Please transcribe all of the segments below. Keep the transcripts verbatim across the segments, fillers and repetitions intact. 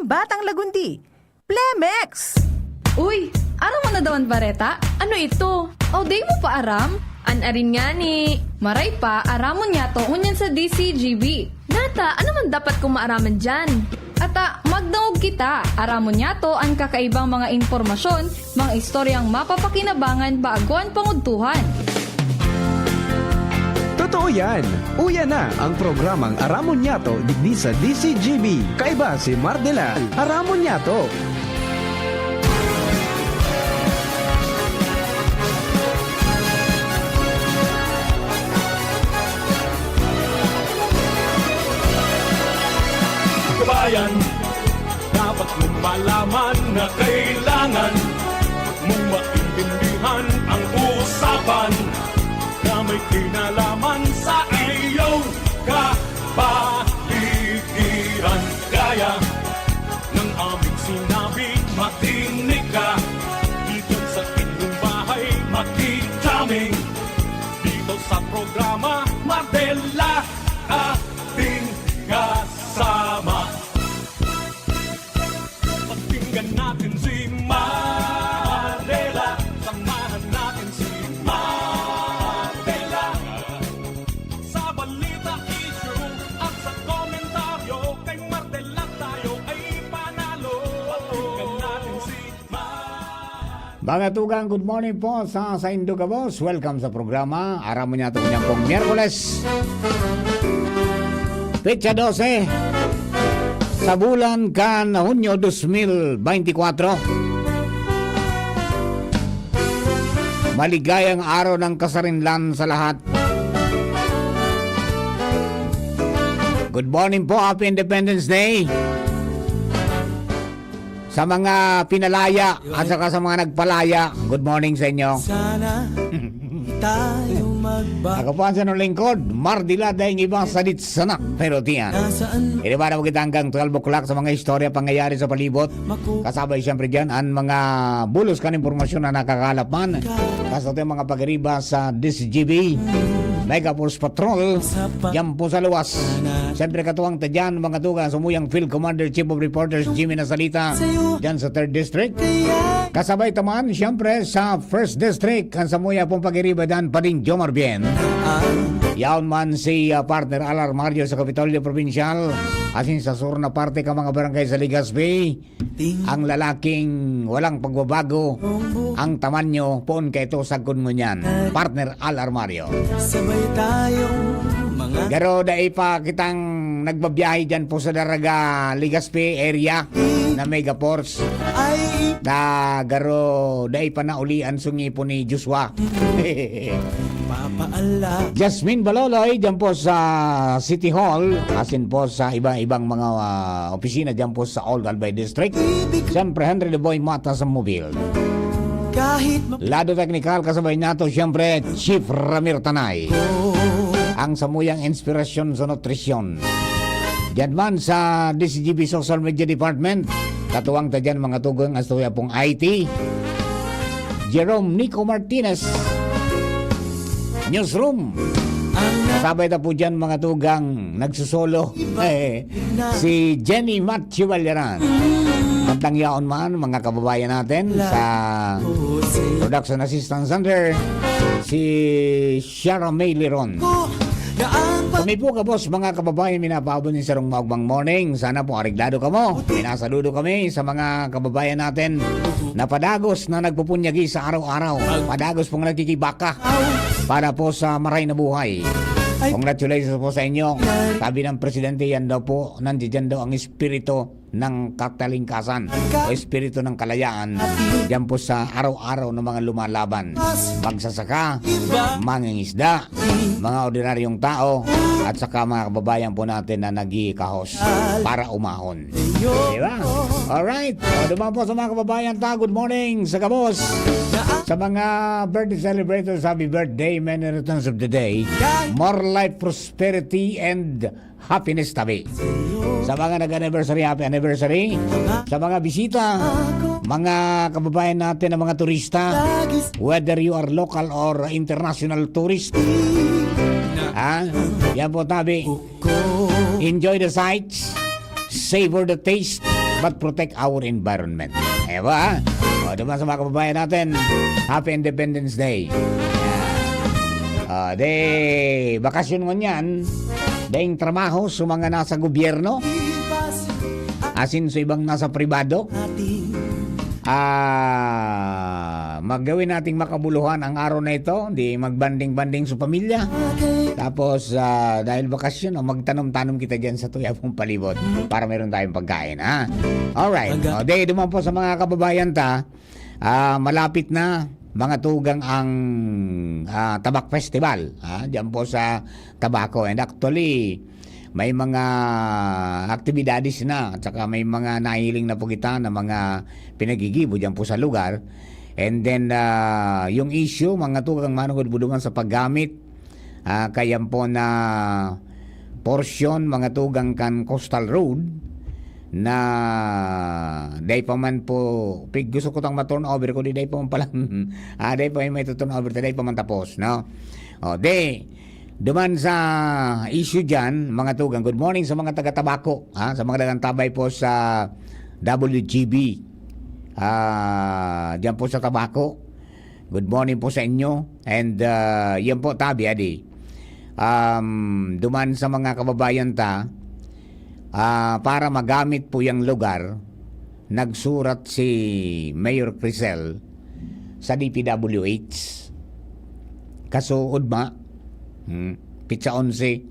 Batang Lagundi, Plemex! Uy, aram mo na daw an bareta? Ano ito? Aw, di mo pa aram? An arin ngani. Maray pa, aramon niyato ngunyan sa D C G B. Nata, ano man dapat kong maaraman diyan? Ata, magdangog kita. Aramon niyato an kakaibang mga impormasyon, mga istoryang mapapakinabangan bago an pangudtuhan. Totoo yan! Uya na ang programang Aramon Niyato digdi sa D C G B. Kaiba si Mardela. Aramon Niyato! Kabayan, dapat mong malaman na kailangan mong maintindihan ang usapan na may kinalaman sa iyong kapaligiran. Kaya ng aming sinabi, makinig ka. Dito sa inyong bahay, makikita kami. Dito sa programa, Mardela, ating kasama. Pakinggan natin si Mardela. Samahan natin si Mardela. Sa balita, issue, at sa komentaryo, kay Mardela tayo ay panalo. Pakinggan natin si Mardela. Mga tugang, good morning po sa saindo gabos. Welcome sa programa. Aram mo niya itong pong Miyerkules. Petsa dose sa bulan kan Hunyo dos mil beintikwatro. Maligayang araw ng kasarinlan sa lahat. Good morning po, Happy Independence Day. Sa mga pinalaya at saka sa mga nagpalaya, good morning sa inyo. Sana tayo magba- Ako po ang sinong lingkod, Mardila, daing iba, sadit sana, pero tiyan. Nasaan? Inibaran mo kita hanggang twelve o'clock sa mga istorya, pangyayari sa palibot. Maku- Kasabay siyempre dyan ang mga bulos kan impormasyon na nakakalap man. Kaso ito yung mga pagiriba sa D C G B, Mega Force Patrol, dyan po sa luwas. Siyempre katuwang ta dyan, mga tugang, sumuyang Field Commander, Chief of Reporters, Jimmy Nasalita, dyan sa third District. Kasabay ta man, siyempre, sa first District, ang samuya pong pagiriba dyan, Pading Jomar Bien. Yaon man si, ah, partner Alar Mario sa Kapitolyo Provincial, asin sa sur na parte ka mga barangay sa Legazpi, ang lalaking walang pagbabago, ang tamanyo, poon ka ito sagkod ngunyan. Partner Al Armario. Sabay tayong mga Garo, dai pa kitang nagbabiyahe dyan po sa Daraga, Legazpi area na Mega Force. Ay, Na garo, dai pa naulian sungi po ni Joshua. Papaala. Jasmine Baloloy, dyan po sa City Hall, asin po sa iba-ibang mga, ah, opisina dyan po sa Old Albay District. Siyempre, Henry the Boy Mata sa Mobil. Kahit ma- Lado teknikal, kasabay niya to, siyempre, Chief Ramir Tanay. Ang samuyang inspirasyon sa nutrisyon. Diyan man sa D C G B Social Media Department, katuwang ta dyan, mga tugang, astuya pong I T. Jerome Nico Martinez. Newsroom. Kasabay na po dyan, mga tugang, nagsusolo. Eh, si Jenny Matthew Valderan. At ang yaon man, mga kababayan natin sa Production Assistant Center, si Shara May Liron. Kami po, kabos, mga kababayan, minapaabot ni sarong maugmang morning. Sana po areglado kamo. Minasaludo kami sa mga kababayan natin na padagos na nagpupunyagi sa araw-araw. Padagos pong nagkikibaka para po sa maray na buhay. Congratulations po sa inyo. Sabi ng presidente, yan daw po, nandiyan daw ang espiritu ng katalingkasan o espiritu ng kalayaan diyan po sa araw-araw ng mga lumalaban. Magsasaka, mangingisda, mga ordinaryong tao, at saka mga kababayan po natin na nagkikahos para umahon. Di ba? Alright. O, duman po sa mga kababayan ta, good morning sa gabos. Sa mga birthday celebrators, happy birthday, many returns of the day. More life, prosperity, and happiness tabi. Sa mga nag-anniversary, happy anniversary. Sa mga bisita, mga kababayan natin na mga turista, whether you are local or international tourist, ha? Yan po tabi. Enjoy the sights, savor the taste, but protect our environment. Di ba? O, diba sa mga kababayan natin, Happy Independence Day. Yan. O, de, bakasyon ngunyan, daing trabaho sa mga nasa gobyerno, asin sa ibang nasa pribado. Ah, maggawin nating makabuluhan ang araw na ito, di magbanding-banding sa pamilya. Tapos, ah, dahil bakasyon, o, magtanom-tanom kita dyan sa tuyabong palibot para meron tayong pagkain, ha? Alright. Aga- O, de, duman po sa mga kababayan ta, ah, malapit na, mga tugang, ang, ah, Tabak Festival, ha? Diyan po sa Tabaco. And actually, may mga aktibidades na, at saka may mga nahiling na po kita na mga pinagigibo diyan po sa lugar. And then, ah, yung issue, mga tugang, manugod po duman sa paggamit, ah, kayan po na porsyon, mga tugang, kan Coastal Road, na dai pa man po, pig-, gusto ko tang ma-turn over, kundi dai pa man palang, ah, dai pa may turn over, dai pa man tapos, no? O, de, duman sa issue dyan, mga tugang, good morning sa mga taga Tabaco, ha? Sa mga nag-antabay po sa W G B, ah, dyan po sa Tabaco. Good morning po sa inyo. And, ah, yan po, tabi, adi. Um, duman sa mga kababayan ta, ah, para magamit po yung lugar, nagsurat si Mayor Crisel sa D P W H. Kasuod ma, hmm, pitsa onse,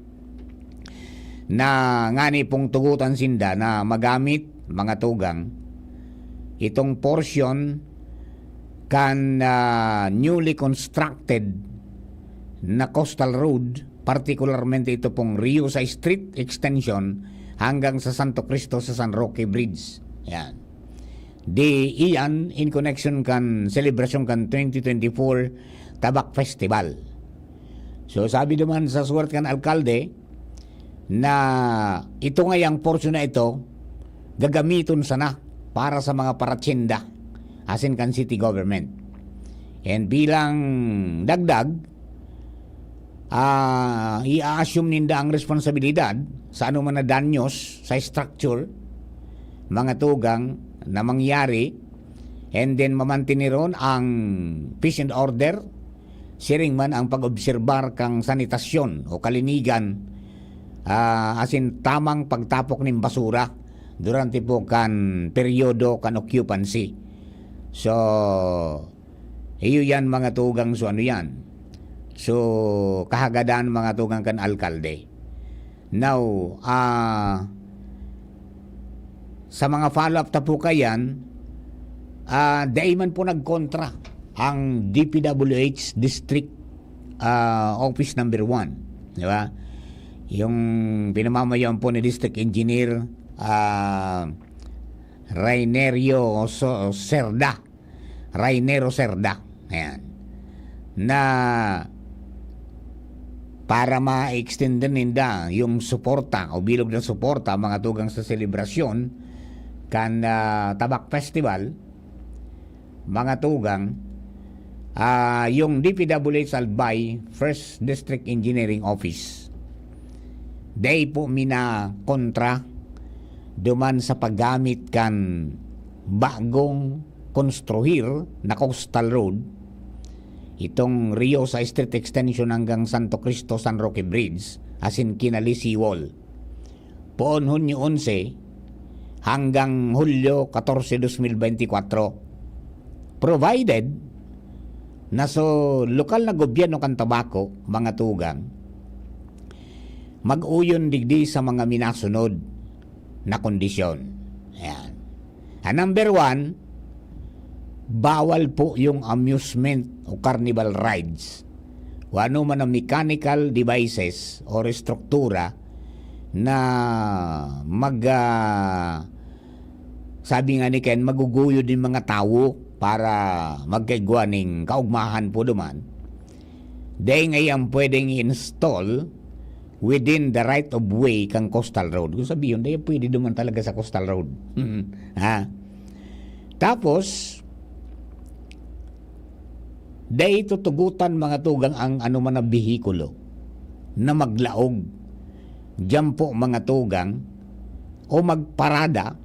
na ngani pong tugutan sinda na magamit, mga tugang, itong portion kan, ah, newly constructed na coastal road, partikularmente ito pong Rio sa Street Extension hanggang sa Santo Cristo sa San Roque Bridge. Yan. Di iyan in connection kan selebrasyon kan twenty twenty-four Tabak Festival. So, sabi naman sa surat kan alkalde na ito ngayang porsyon na ito gagamiton sana para sa mga paratyenda asin kan city government. And bilang dagdag, ah, i-assume ninda ang responsibilidad sa anoman na danyos sa structure, mga tugang na mangyari, and then mamantiniron ang peace and order, siring man ang pag-obserbar kan sanitasyon o kalinigan, ah, asin tamang pagtapok nin basura durante po kan peryodo kan occupancy. So, iyo yan, mga tugang, so ano yan? So, kahagadan, mga tugang, kan alkalde. Now, ah, sa mga follow-up ta po kayan, ah, dai man po nagkontra ang D P W H District, ah, Office Number One, di ba? Yung pinamamayoan po ni District Engineer, ah, Rainerio So-, Cerda. Rainero Cerda. Ayan. Na para ma-extend din ninda yung suporta o bilog na suporta, mga tugang, sa selebrasyon kan, ah, Tabak Festival, mga tugang, ah, yung D P W H Albay First District Engineering Office, dai po mi na kontra duman sa paggamit kan bagong konstruhir na coastal road, itong Rio sa Street Extension hanggang Santo Cristo, San Roque Bridge, asin Kinali Seawall, poon Hunyo onse hanggang Hulyo katorse, dos mil benti kwatro. Provided na so lokal na gobyerno kan Tabaco, mga tugang, mag-uyon digdi sa mga minasunod na kondisyon. Ayan. Ang number one, bawal po yung amusement o carnival rides o ano man ang mechanical devices o estruktura na mag, ah, sabi nga ni Ken, maguguyo din mga tawo para magkaigwa ning kaugmahan po duman. Dai ngaiyan pwedeng i-install within the right of way kan coastal road. Kung sabihin, dai pwede duman talaga sa coastal road. Ha? Tapos, dai tutugutan, mga tugang, ang anuman na behikulo na maglaog diyan po, mga tugang, o magparada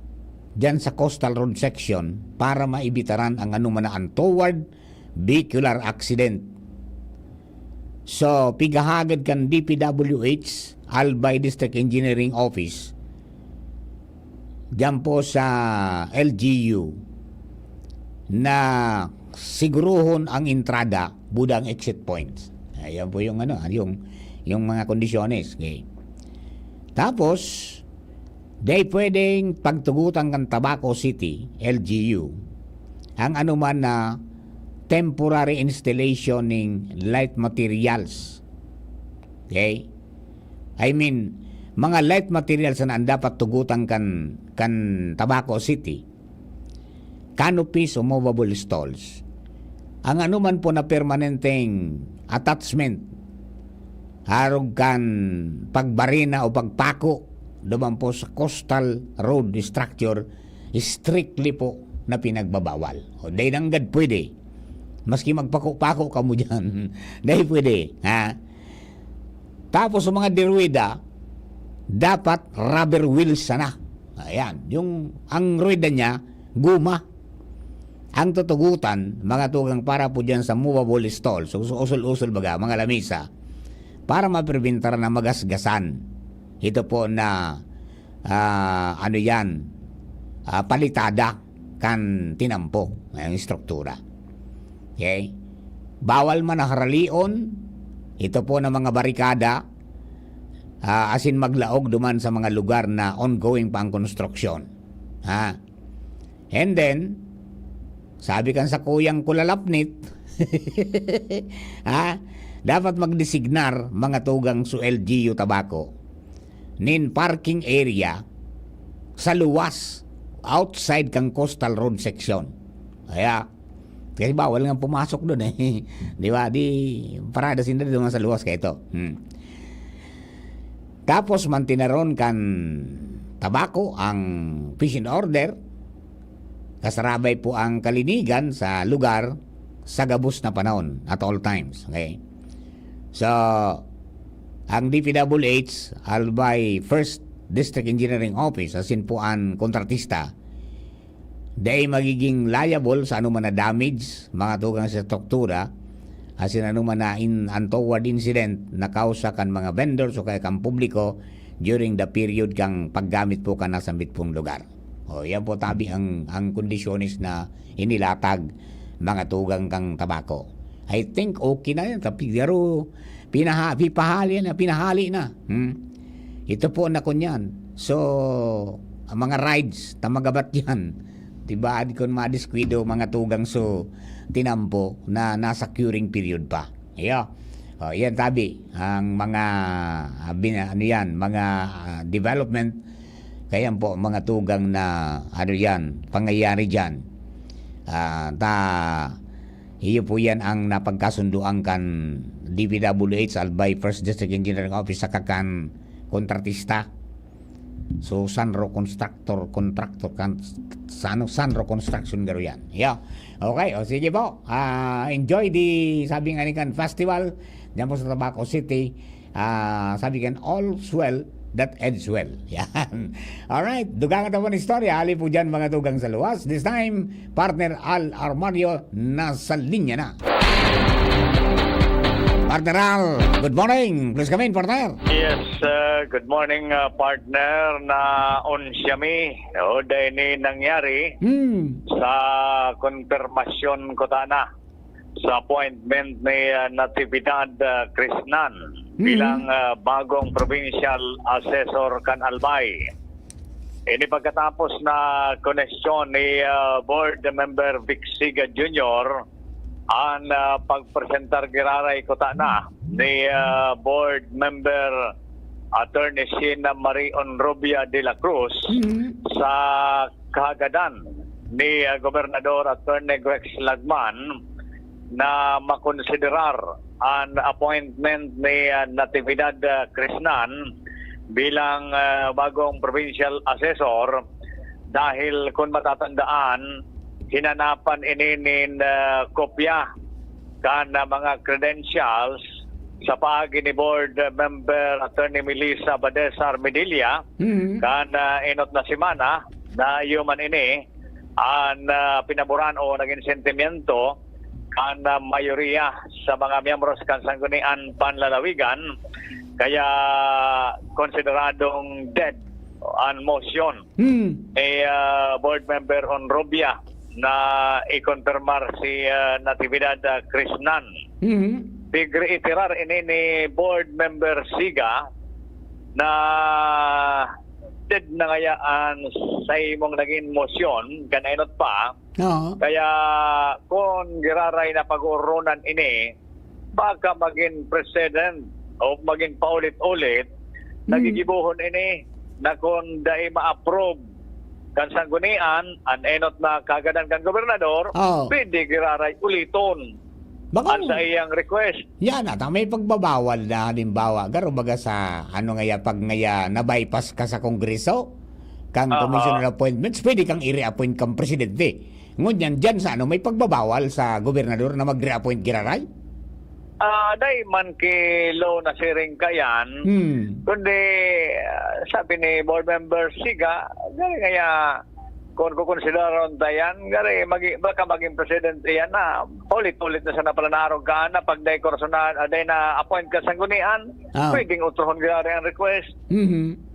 diyan sa coastal road section para maibitaran ang anuman na untoward vehicular accident. So, pigahagad kan D P W H, Albay District Engineering Office, diyan po sa L G U, na siguruhon ang entrada, buda ang exit points. Ayan po yung ano, yung, yung mga kondisyones. Okay. Tapos, dai pwedeng pagtugutan kan Tabaco City, L G U, ang anuman na temporary installation ning light materials. Okay? I mean, mga light materials na ang dapat tugutan kan, kan Tabaco City, canopies o movable stalls. Ang anuman po na permanenteng attachment, arog kan pagbarina o pagpako duman po sa coastal road structure, strictly po na pinagbabawal. O, dai nanggad pwede. Maski magpako-pako kamo diyan, dai pwede, ha? Tapos, sa mga deruweda, dapat rubber wheels sana. Ayan, yung ang ruweda niya, guma. Ang tutugutan, mga tugang, para po diyan sa movable stall, so, so, usol-usol baga, mga lamisa, para mapreventa na magasgasan. Ito po na, ah, ano yan, ah, palitada kan tinampo, ang struktura. Okay? Bawal man na haralion, ito po na mga barikada, ah, asin maglaog duman sa mga lugar na ongoing pa ang konstruksyon. Ha? And then, sabi kan sakuyang kulalapnit, ha? Dapat magdesignar, mga tugang, so L G U Tabaco, nin parking area sa luwas, outside kan coastal road section. Kaya, kasi bawal nga pumasok dun eh. Di ba? Di, parada sinda dun sa luwas kaito. Hmm. Tapos, mantinaron kan Tabaco ang peace and order, kasarabay po ang kalinigan sa lugar sa gabos na panahon at all times. Okay? So, ang D P W H, Albay First District Engineering Office, asin po an kontratista, dai magiging liable sa anuman na damage, mga tugang sa struktura, asin anuman na in-, untoward incident na kausa kan mga vendors o kaya kan publiko during the period kan paggamit po kan nasambit pong lugar. O, yan po tabi ang, ang kondisyones na inilatag, mga tugang kan Tabaco. I think okay na yan, tapi pero pinaha-, pipahali na, pinahali na. Hmm? Ito po na kunyan. So, ang mga rides, tamagabat yan. Diba, adi kun madiskwido, mga tugang, so, tinampo na nasa curing period pa. Iyo. O, yan tabi. Ang mga, ah, bin-, ano yan, mga, ah, development, kaya po, mga tugang na, ano yan, pangyayari dyan. Ah, ta, iyo po yan ang napagkasunduan kan D P W H, Albay First District Engineering Office, saka kan kontratista. So, Sanro Constructor, contractor, kan, Sano, Sanro Construction, garo yan. Yeah. Okay, o sige po. Ah, enjoy the, sabi nga ni kan, festival dyan po sa Tabaco City. Ah, sabi kan, "All's well that ends well." Yan. Alright, dugang ta po an istorya. Hali po dyan, mga tugang sa luwas. This time, partner Al Armario nasa linya na. Partner Al, good morning. Please come in, partner. Yes, uh, good morning, uh, partner. Na unsiya mi, no, dahil ni nangyari Hmm. sa konfirmasyon ko tana sa appointment ni, uh, Natividad, uh, Crisnan Hmm. bilang, uh, bagong provincial assessor kan Albay. Ini pagkatapos na konesyon ni, uh, Board Member Vic Siga Junior an, uh, pagpresentar giraray ko tana ni, uh, Board Member Attorney Sheena Marie Onrubia de la Cruz Mhm. sa kahagadan ni, uh, Gobernador Attorney Grex Lagman na makonsiderar an appointment ni, uh, Natividad, uh, Crisnan bilang, uh, bagong provincial assessor dahil, kung matatandaan, hinanapan ini nin, uh, kopya kan, uh, mga credentials sa paagi ni Board Member Attorney Melissa Badesar Medilla Mhm. kan, uh, enot na semana Nayo man ini an, ah, pinaboran o nagin sentimiento kan, ah, mayoriya sa mga miyembros kan Sangguniang Panlalawigan, kaya konsideradong dead an motion Hmm. ni, ah, Board Member Onrubia na ikonpermar si, ah, Natividad, ah, Krishnan. Mhm. Pigreiterar ini ni Board Member Siga na dead na ngaya an saimong nagin motion kan enot pa. Oo. Kaya kun giraray na pag-ooronan ini, baka magin precedent o magin paulit-ulit, Hmm. nagigibohon ini na kun dai ma-approve kan sanggunian an enot na kagadan kan gobernador, Oo. pwede giraray uliton Baka an saiyang request. Yan, at ang may pagbabawal na halimbawa, garo baga sa ano ngaya, pag ngaya na-bypass ka sa Kongreso, kang Aha. commissioner appointments, pwede kang i-reappoint kang presidente. Ngunyan, dyan sa ano, may pagbabawal sa gobernador na mag-reappoint giraray? Ah, dai man ki law na siring kayan, Hmm. kundi, ah, sabi ni Board Member Siga, gari ngaya, kung kukonsideraron ta yan, gari magi-, baka maging presidente yan na ulit-ulit na sana pala naarog ka na pag dai korsonan, ah, dai na-appoint ka sanggunian, Ah. pwedeng otrohon gari ang request. Mhm.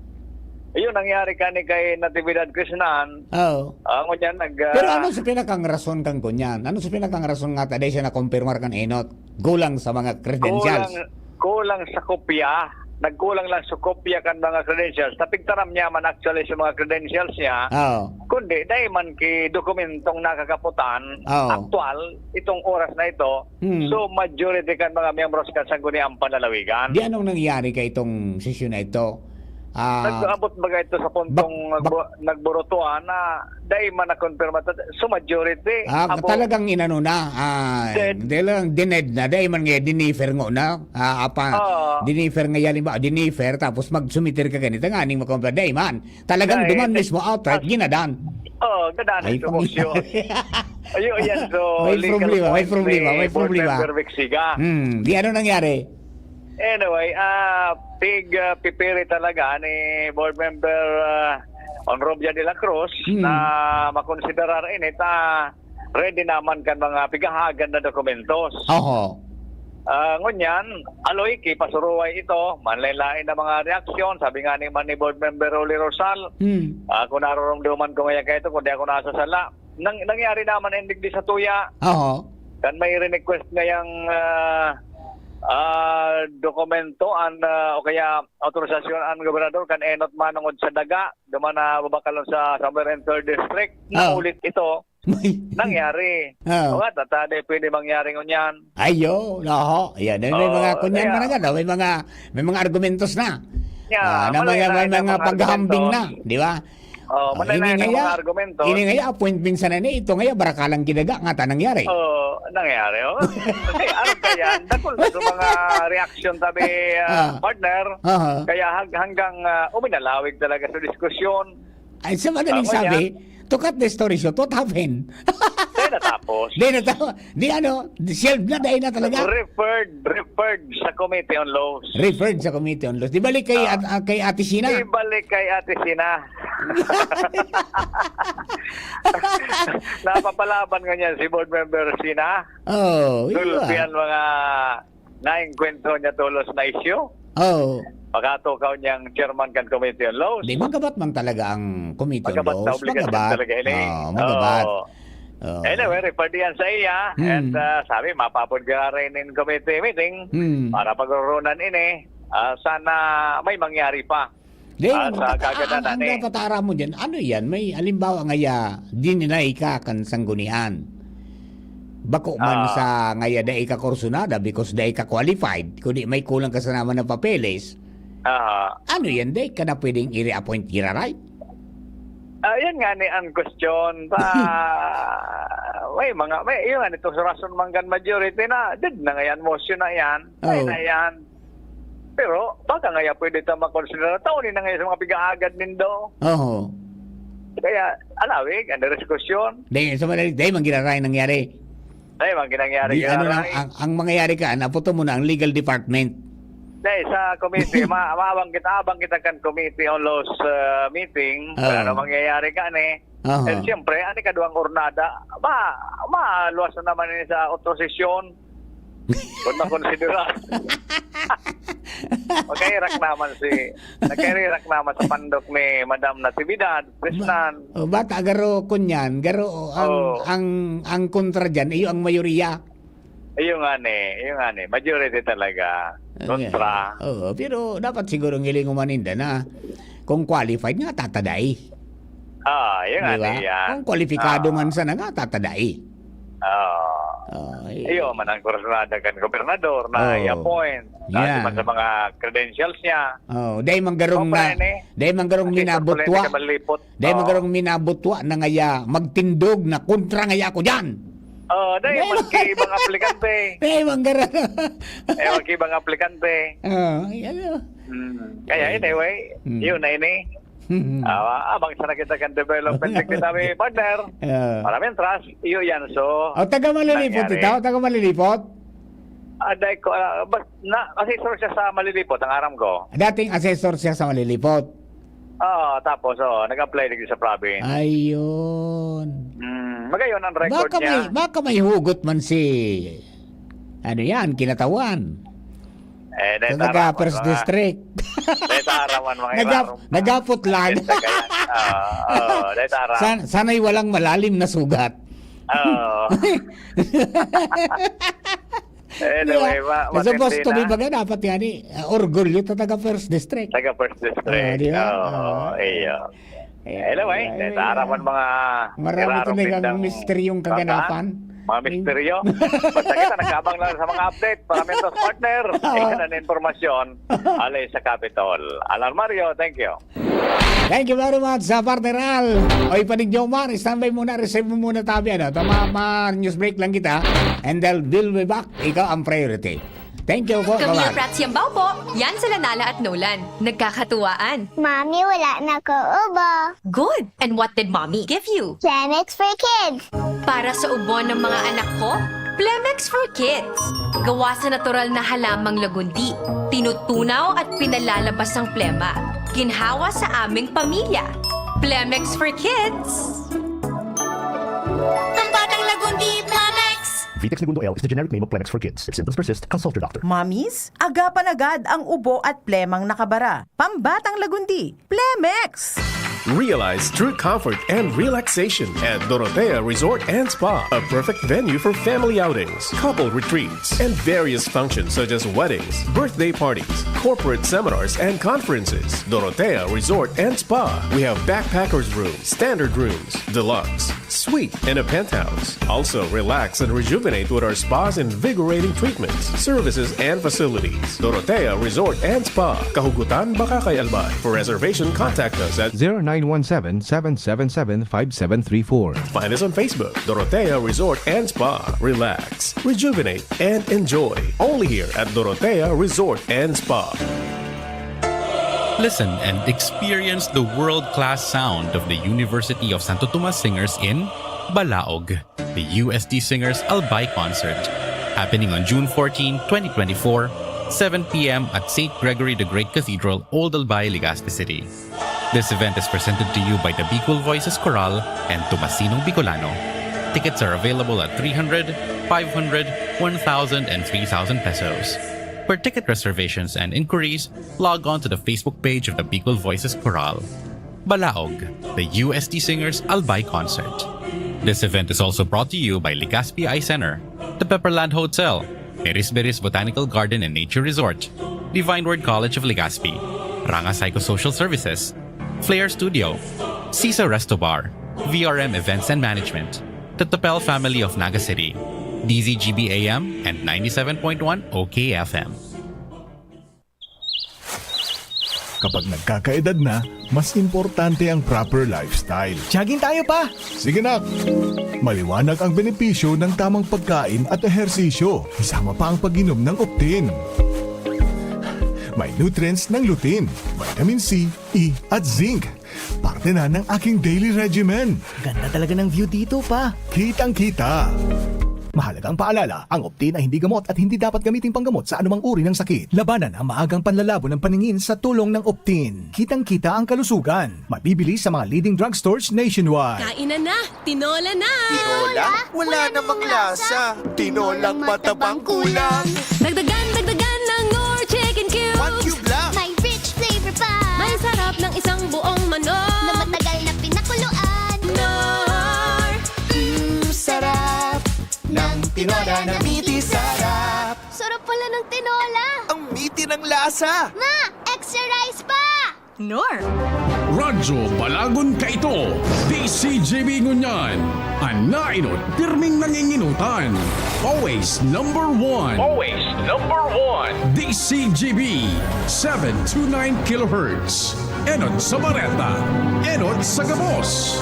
Yun nangyari kani kay Natividad Krishnan. Oo. Ah, ngunyan nag, Pero ah, ano sa pinakang rason kan ngunyan? Ano sa pinakang rason nga ta dai siya nakumpirmar kan enot? Kulang sa mga credentials. Kulang, kulang sa kopya. Nagkulang lang sa kopya kan mga credentials. Tapigtaram niya man actually sa mga credentials niya. Oo. Kundi, dai man ki dokumentong nakakaputan, Oo. aktual, itong oras na ito. Hmm. So, majority kan mga miyembros kan Sangguniang Panlalawigan. Di anong nangyari kay itong sesyon na ito? Ah, Nag-abot baga ito sa puntong bak-, bak-, nagbo-, nagburutuan na dai man nakumpirma ta-, so majority, Ah, abo. talagang inano na, ah, Dead. dai lang, dined na, dai man nga dinifer ngo na, ah, apa, Oo. dinifer nga halimbawa, dinifer, tapos magsumiter ka ganito, nganing makumpirma, dai man. Talagang Dai, duman dai. mismo outright, Ah. ginadan. Oo, gadan Ay, ang pang- demosyo. Ayun, yan. So, May legal problema, may point problema, ni may Board problema. Member Vic Siga. Hmm, di ano nangyari? Anyway, ah, pig, ah, pipiri talaga ni Board Member, ah, Onrobia de la Cruz Hmm. na makonsiderar ini ta ready naman kan mga pighahagad na dokumentos. Oho. Ah, ngunyan, aloy ki pasuruway ito, manlain-lain na mga reaksyon. Sabi nga ni man ni Board Member Rolly Rosal, Hmm. ah, kung naroromdoman ko ngayon kaito, kung di ako nasasala, nang-, nangyari naman ang digdi sa tuya. Oho. Kan may request ngayang, ah, ah, dokumento an, ah, o kaya autorisasyon an gobernador kan enot manongod sa daga, duman na babakalon sa somewhere in third district. Oo. Naulit ito. May Nangyari. Oo. O nga, tata, di pwede mangyari ngunyan. Ayo, oho. Ayan, may Oo, mga kunyan kaya man agad, oh. May mga, may mga argumentos na. Yeah, Ah, na may mga, mga, may mga mga paghahambing na, argumentos. di ba? Oh, Oh, mananaya ini na ngaya, mga argumento. ini ngaya, appointment sana ni, ito ngaya, barakalang kinaga, nga ta nangyari. Oh, nangyari, oh. Kasi, ano ba yan? Dakul na sa mga reaksyon, sabi, ah, Ah. partner. Aha. Kaya hag-, hanggang, ah, uminalawig talaga sa diskusyon. Ay, sa madaling Tama sabi, yan. to cut the story short, what happened? Di natapos. Di natapos. Di ano, di shelved na, dahil na talaga. Referred, referred sa Committee on Laws. Referred sa Committee on Laws. Di balik kay, Ah. at-, ah, kay Ate Sina? Di balik kay Ate Sina. Napapalaban ngunyan si Board Member Sina. Oh, yun Dulce ba? Yan mga naengkwentro niya tolos na isyu. Oh. Pagkatukaw niyang chairman kan Committee on Laws. Di, magabat man talaga ang Committee on Magabat na Laws. obligasyon Magabat. talaga ini. Oh, magabat. Oo. Oh. Anyway, refer diyan sa iya. Hmm. And, ah, sabi, mapapod ka rin in committee meeting Hmm. para pag-urunan ini. Ah, sana may mangyari pa. Di, Ah, ang sa kata-, kagananan ang, ang eh. dapat aram mo dyan, ano yan? May, halimbawa ngaya, dininay ka kan sanggunian. Bako man Ah. sa ngaya dai ka kursunada because dai ka qualified, kundi may kulang ka sa naman na papeles. Aha. Ano yan? Dai ka na pwedeng i-reappoint giraray? Ah, yan nga ni ang question. Ta-, may mga, may, yun nga nito sa rason manggan majority na, did na nga yan, motion na yan. Ay Oo. na yan. Pero baka ngaya pwede ta makonsidera. Tao ni na ngayon sa mga pigaagad nindo. Oho. Kaya, alawig, ang diskusyon. Dahil sa mga, dahil man giraray nangyari. Dahil man ginangyari Di, ano lang, giraray. ang, ang mangyayari ka, naputo mo na ang legal department. Dai, sa committee, ma-, maabang kita, abang kita kan committee on laws, ah, meeting, Oo. Kung ano mangyayari ka ni. Aha. And siyempre, ani kaduwang jornada, ma-, maluwas na naman ini sa otro sesyon. Kung makonsidera. Magkahirak naman si, nagkahirak naman sa pandok ni Madam Natividad, Krisnan. O, bata, garo, kunyan, garo, ang, Oo. ang, ang kontra dyan, iyo ang mayoriya. Iyo nga ni, iyo nga ni. Majority talaga. Ang Kontra. Oo, pero dapat siguro ang hiling man ninda na kung qualified nga, tatadai. Ah, iyo nga Di ba? ni yan. Kung kwalipikado Ah. man sana nga, tatadai. Oo. Oo, eh. Iyo man ang kursunada kan gobernador na Oo. i-appoint. Dahil Yan. man sa mga credentials niya. Oo, dahil man garong Kung na, pa yan eh. dahil man garong Kasi minabutwa. sa malipot. Dahil Oo. man garong minabutwa na ngaya, magtindog na kontra ngaya ako dyan. Oo, dahil Dahil man kay ibang aplikante. Dahil man garong. Eh, wag ibang aplikante. Oo, yan yun. Hmm. Kaya Eh. anyway, Hmm. yun na ini. Hmm. Ah, abang sana kita kan development secretary, partner. Ah. Para mientras, iyo yan. So, O, taga Malilipot nangyari. ito? Taga Malilipot? Ah, dahil ko, ah, bas-, na, assessor siya sa Malilipot, ang aram ko. Dating assessor siya sa Malilipot. Oo, tapos, oo, nag-apply digdi sa province. Ayun. Hmm, magayon ang record Baka may, niya. baka may hugot man si, ano yan, kinatawan. Eh, dahil Sa tara, taga First mga District. Dahil tara man, mga Nagap-, irarom. nagapot lang. Yes, kaya. Oo, oo, dahil tara. San-, sana'y walang malalim na sugat. Oo. Anyway, Di ba? ma-, Kasi matindi boss, to be na. baga, dapat yan eh, ah, orgulyo ta taga First District. Taga First District. Ah, di ba? Oo, Oo. iyo. Eh, Anyway, anyway, dahil tara man mga Marami irarom talagang pindang misteryong baka, kaganapan. mga misteryo. Basta kita nag-aabang lang sa mga update. Para mentos partner. Oo. Ayan ang impormasyon. Alay sa Capitol. Alan Mario, thank you. Thank you very much, sa partner Al. Oy, Panig Jomar, standby muna, receive mo muna tabi, ano? Tama, ma-, news break lang kita. And then we'll be back. Ikaw ang priority. Thank you po, Camille bye-bye. Prats Yambao po. Yan sila Nala at Nolan. Nagkakatuwaan. Mami, wala na ko ubo. Good. And what did Mommy give you? Planex for Kids. Para sa ubo ng mga anak ko, Plemex for Kids. Gawa sa natural na halamang lagundi, tinutunaw at pinalalabas ang plema. Ginhawa sa aming pamilya. Plemex for Kids. Pambatang lagundi, Plemex! Vitex Negundo L is the generic name of Plemex for Kids. If symptoms persist, consult your doctor. Mommies, agapan agad ang ubo at plemang nakabara. Pambatang lagundi, Plemex! Realize true comfort and relaxation at Dorotea Resort and Spa, a perfect venue for family outings, couple retreats, and various functions such as weddings, birthday parties, corporate seminars, and conferences. Dorotea Resort and Spa. We have backpackers room, standard rooms, deluxe, suite, and a penthouse. Also, relax and rejuvenate with our spa's invigorating treatments, services, and facilities. Dorotea Resort and Spa, Kahugutan, Bacacay, Albay. For reservation, contact us at zero nine one seven, seven seven seven, five seven three four. Find us on Facebook, Dorotea Resort and Spa. Relax, rejuvenate, and enjoy. Only here at Dorotea Resort and Spa. Listen and experience the world-class sound of the University of Santo Tomas Singers in Balaog, the U S T Singers Albay Concert, happening on June fourteen, twenty twenty-four, seven p m at Saint Gregory the Great Cathedral, Old Albay, Legazpi City. This event is presented to you by the Bicol Voices Chorale and Tomasinong Bicolano. Tickets are available at three hundred, five hundred, one thousand, and three thousand pesos. For ticket reservations and inquiries, log on to the Facebook page of the Bicol Voices Chorale. Balaog, the U S T Singers Albay Concert. This event is also brought to you by Legazpi Eye Center, the Pepperland Hotel, Beris-Beris Botanical Garden and Nature Resort, Divine Word College of Legazpi, Ranga Psychosocial Services, Flair Studio, Sisa Resto Bar, V R M Events and Management, the Tapel family of Naga City, D Z G B A M and ninety-seven point one O K F M. Kapag nagkakaedad na, mas importante ang proper lifestyle. Jogging tayo, pa! Sige, nak! Maliwanag ang benepisyo ng tamang pagkain at ehersisyo, kasama pa ang pag-inom ng Optin. May nutrients ng lutein, vitamin C, E, at zinc. Parte na ng aking daily regimen. Ganda talaga ng view dito, pa. Kitang-kita. Mahalagang paalala, ang Optin ay hindi gamot at hindi dapat gamiting panggamot sa anumang uri ng sakit. Labanan ang maagang panlalabo ng paningin sa tulong ng Optin. Kitang-kita ang kalusugan. Mabibili sa mga leading drugstores nationwide. Kainan na! Tinola na! Tinola? Wala namang lasa. Tinolang matabang kulang. Dagdagan, dagdagan ng Knorr Chicken Cubes! One cube lang. May rich flavor pa. May sarap ng isang buong manok. Na matagal na pinakuluan. Knorr! Mm, sarap ng tinola na miti sarap. Sarap pala ng tinola. Ang miti ng lasa. Ma, extra rice pa! Knorr. Radyo Balagon kaito, D C G B ngunyan. An naenot, pirming nanginginutan. Always number one. Always number one. D C G B, seven two nine kilohertz. Enot sa bareta, enot sa gabos.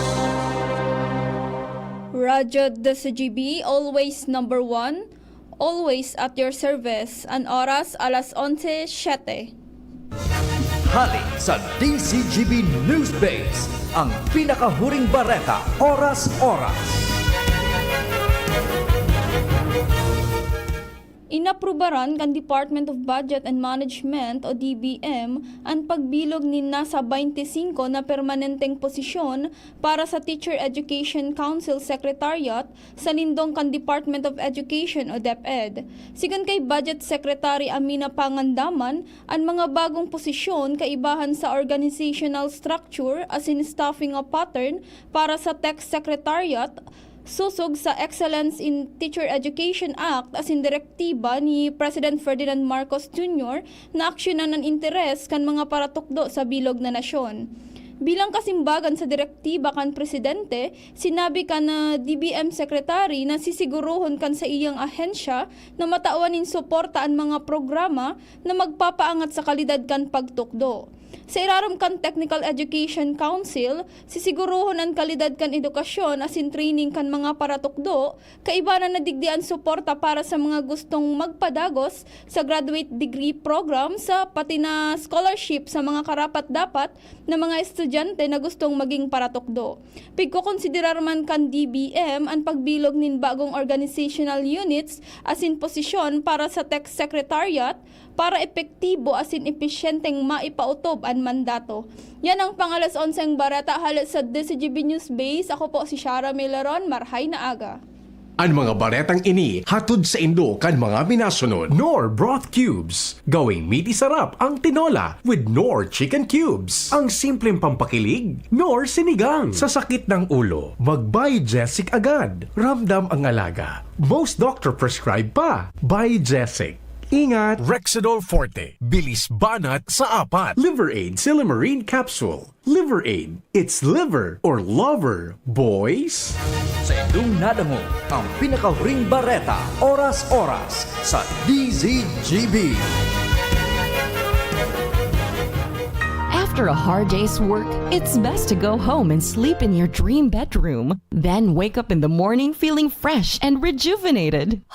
Radyo D C G B, always number one. Always at your service. An oras, alas onse siete. Hali sa D C G B News Base, ang pinakahuring bareta, oras-oras. Inaprubaran kan Department of Budget and Management o D B M an pagbilog nin nasa baynte singko na permanenteng posisyon para sa Teacher Education Council Secretariat sa lindong kan Department of Education o DepEd. Sigon kay Budget Secretary Amina Pangandaman, an mga bagong posisyon kaibahan sa organizational structure asin staffing a pattern para sa Tech Secretariat, sosog sa Excellence in Teacher Education Act asin direktiba ni President Ferdinand Marcos Junior na aksyonan an interes kan mga paratukdo sa bilog na nasyon. Bilang kasimbagan sa direktiba kan presidente, sinabi kan, ah, D B M Secretary na sisigurohon kan saiyang ahensya na matawan nin suporta an mga programa na magpapaangat sa kalidad kan pagtukdo. Sa irarom kan Technical Education Council, sisigurohon an kalidad kan edukasyon asin training kan mga paratukdo, kaibahan na digdi an suporta para sa mga gustong magpadagos sa graduate degree program sa pati na scholarship sa mga karapat-dapat na mga estudyante na gustong maging paratukdo. Pigkokonsiderar man kan D B M an pagbilog nin bagong organizational units asin posisyon para sa Tech Secretariat para epektibo asin episyenteng maipaotob an mandato. Yan ang pang-alas onseng bareta hale sa D C G B News Base. Ako po si Shara Milaron. Marhay na aga. An mga baretang ini hatod saindo kan mga minasunod: Knorr Broth Cubes, gawing miti sarap ang tinola with Knorr Chicken Cubes. Ang simpleng pampakilig, Knorr Sinigang. Sa sakit ng ulo, mag-Biogesic agad. Ramdam ang alaga. Most doctor prescribe pa. Biogesic. Ingat! Rexidol Forte, bilis banat sa apat. Liver Aid Silymarin Capsule. Liver Aid, it's liver or lover, boys! Saindong nadangog ang pinakahuring bareta, oras-oras, sa D Z G B. After a hard day's work, it's best to go home and sleep in your dream bedroom. Then wake up in the morning feeling fresh and rejuvenated.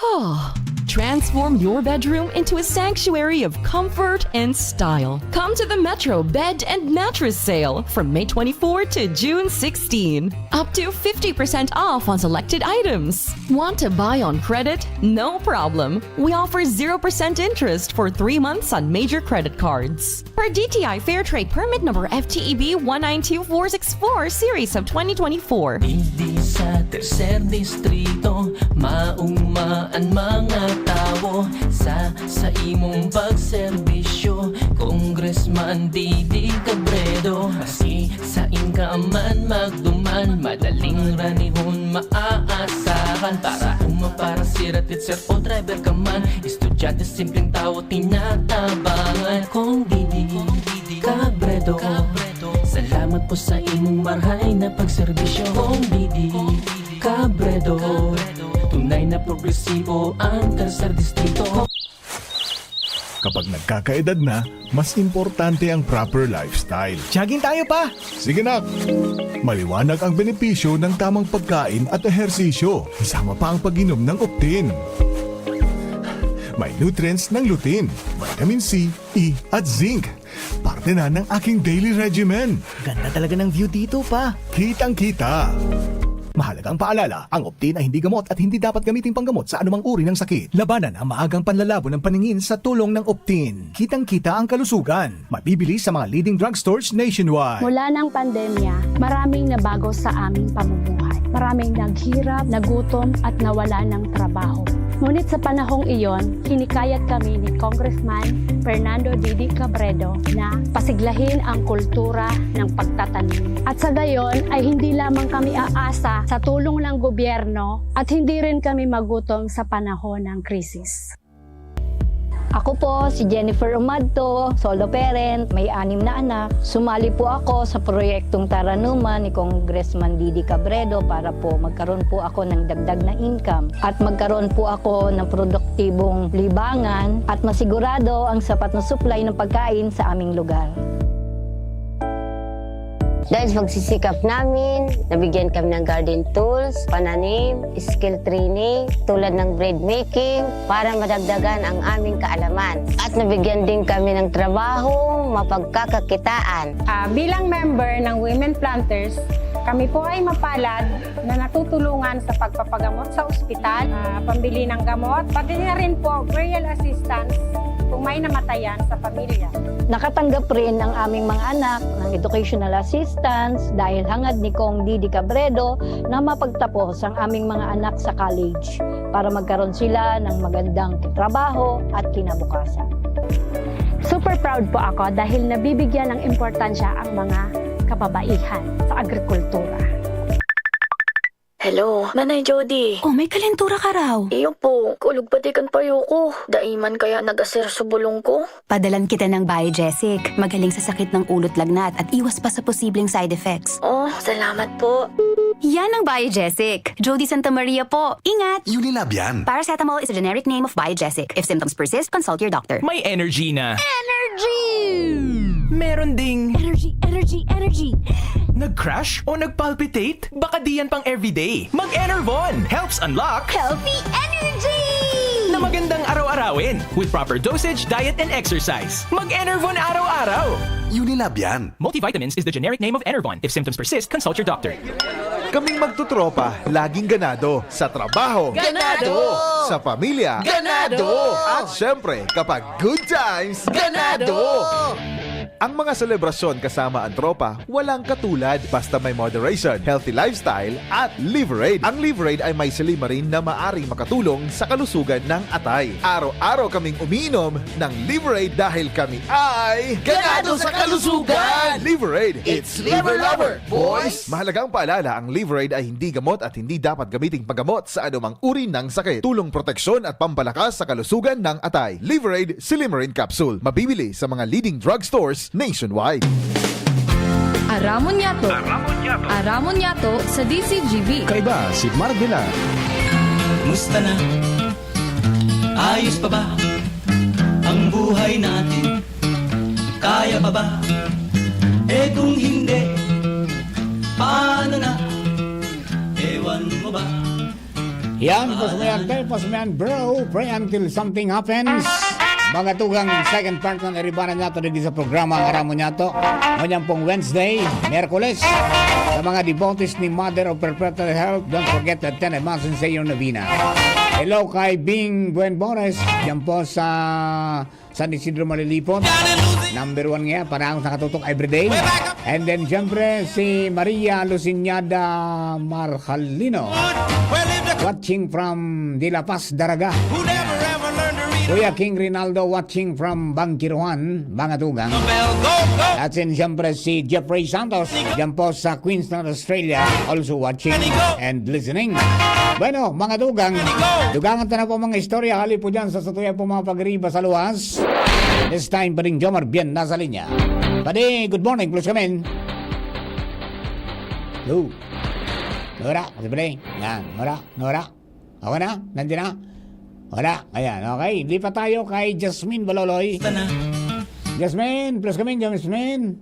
Transform your bedroom into a sanctuary of comfort and style. Come to the Metro Bed and Mattress Sale from May twenty-fourth to June sixteenth. Up to fifty percent off on selected items. Want to buy on credit? No problem. We offer zero percent interest for three months on major credit cards. Per D T I Fair Trade Permit Number F T E B one nine two four six four Series of twenty twenty-four. Digdi sa Tercer Distrito, mauma an mga tawo sa, sa imong pagserbisyo. Congressman Didi Cabredo, maski sain ka man magduman, madaling ranihon maaasahan. Para uma, para sira, teacher o driver ka man, estudyante, simpleng tawo, tinatabangan. Kong Didi Cabredo, salamat po sa imong marhay na pagserbisyo. Kong Didi Cabredo, tunay na progresibo ang Tercer Distrito. Kapag nagkakaedad na, mas importante ang proper lifestyle. Jogging tayo, Pa! Sige, nak! Maliwanag ang benepisyo ng tamang pagkain at ehersisyo, kasama pa ang pag-inom ng Optin. May nutrients ng lutein, vitamin C, E, at zinc. Parte na ng aking daily regimen. Ganda talaga ng view dito, Pa. Kitang-kita. Mahalagang paalala, ang Optin ay hindi gamot at hindi dapat gamiting panggamot sa anumang uri ng sakit. Labanan ang maagang panlalabo ng paningin sa tulong ng Optin. Kitang-kita ang kalusugan. Mabibili sa mga leading drugstores nationwide. Mula ng pandemya, maraming nabago sa aming pamumuhay. Maraming naghirap, nagutom, at nawala ng trabaho. Ngunit sa panahong iyon, hinikayat kami ni Congressman Fernando Didi Cabredo na pasiglahin ang kultura ng pagtatanim. At sa gayon ay hindi lamang kami aasa sa tulong ng gobyerno at hindi rin kami magutom sa panahon ng krisis. Ako po si Jennifer Umadto, solo parent, may anim na anak. Sumali po ako sa proyektong Taranuman ni Congressman Didi Cabredo para po magkaroon po ako ng dagdag na income at magkaroon po ako ng produktibong libangan at masigurado ang sapat na supply ng pagkain sa aming lugar. Dahil sa pagsisikap namin, nabigyan kami ng garden tools, pananim, skill training, tulad ng bread making, para madagdagan ang aming kaalaman. At nabigyan din kami ng trabaho, mapagkakakitaan. Ah, bilang member ng Women Planters, kami po ay mapalad na natutulungan sa pagpapagamot sa ospital, ah, pambili ng gamot, pati na rin po burial assistance kung may namatayan sa pamilya. Nakatanggap rin ang aming mga anak ng educational assistance dahil hangad ni Cong Didi Cabredo na mapagtapos ang aming mga anak sa college para magkaroon sila ng magandang trabaho at kinabukasan. Super proud po ako dahil nabibigyan ng importansya ang mga kababaihan sa agrikultura. Hello, Nanay Jody. Oh, may kalentura ka raw. Iyo po, kulog pati kan payo ko. Dai man kaya nag-aser sa bulong ko. Padalan kita ng Biogesic. Magaling sa sakit ng ulo't lagnat at iwas pa sa posibleng side effects. Oh, salamat po. Yan ang Biogesic. Jody Santa Maria po. Ingat! Unilab yan. Paracetamol is a generic name of Biogesic. If symptoms persist, consult your doctor. May energy na. Energy! Meron ding Energy, energy, energy! Nag-crash o nag-palpitate? Baka di yan pang everyday. Mag-Enervon helps unlock Healthy energy! na magandang araw-arawin with proper dosage, diet, and exercise. Mag-Enervon araw-araw. Unilab yan. Multivitamins is the generic name of Enervon. If symptoms persist, consult your doctor. Kaming magtutropa, laging ganado. Sa trabaho. Ganado! Sa pamilya. Ganado! At syempre, kapag good times, Ganado! Ang mga selebrasyon kasama ang tropa, walang katulad. Basta may moderation, healthy lifestyle, at Liverade. Ang Liverade ay may silymarin na maaring makatulong sa kalusugan ng atay. Araw-araw kaming umiinom ng Liverade dahil kami ay Ganado sa kalusugan! Liverade, it's liver lover, boys! Mahalagang paalala, ang Liverade ay hindi gamot at hindi dapat gamiting panggamot sa anumang uri ng sakit. Tulong proteksyon at pampalakas sa kalusugan ng atay. Liverade Silymarin Capsule. Mabibili sa mga leading drugstores nationwide. Aramon Yato. Aramon Yato. Aramon Yato sa D C G B. Kaiba si Mark Villar. Musta na? Ayos pa ba ang buhay natin? Kaya pa ba? Eh, kung hindi, paano na? Ewan mo ba? Yan, pasmayan tayo, pasmayan, bro. Pray until something happens. Mga tugang, second part ng Aribanan Yato digdi sa programa ang Aramon Yato. Ngunyan pong Wednesday, Miyerkules. Sa mga devotees ni Mother of Perpetual Help, don't forget to attend a Mass and say your novena. Hello kay Bing Buenbones, dyan po sa San Isidro Malilipon. Number one nga, parang nakatutok everyday. And then, syempre, si Maria Luciñada Marjalino. Watching from De La Paz, Daraga. Kuya King Rinaldo watching from Bangkiruhan, mga tugang. At sin, syempre, si Jeffrey Santos, dyan po sa Queensland, Australia, also watching and listening. Bueno, mga tugang, dugangan ta na po mga istorya, hali po dyan sa satuya po mga pagriba sa luwas. This time, Pading Jomar Bien nasa linya. Padi, good morning, plus kami. Hello. Nora, kasi pala eh. Yan, Nora, Nora. Okay na? Nandiyan na? Wala. Ayan, okay. Lipat tayo kay Jasmine Baloloy. Jasmine, plus kami, Jasmine.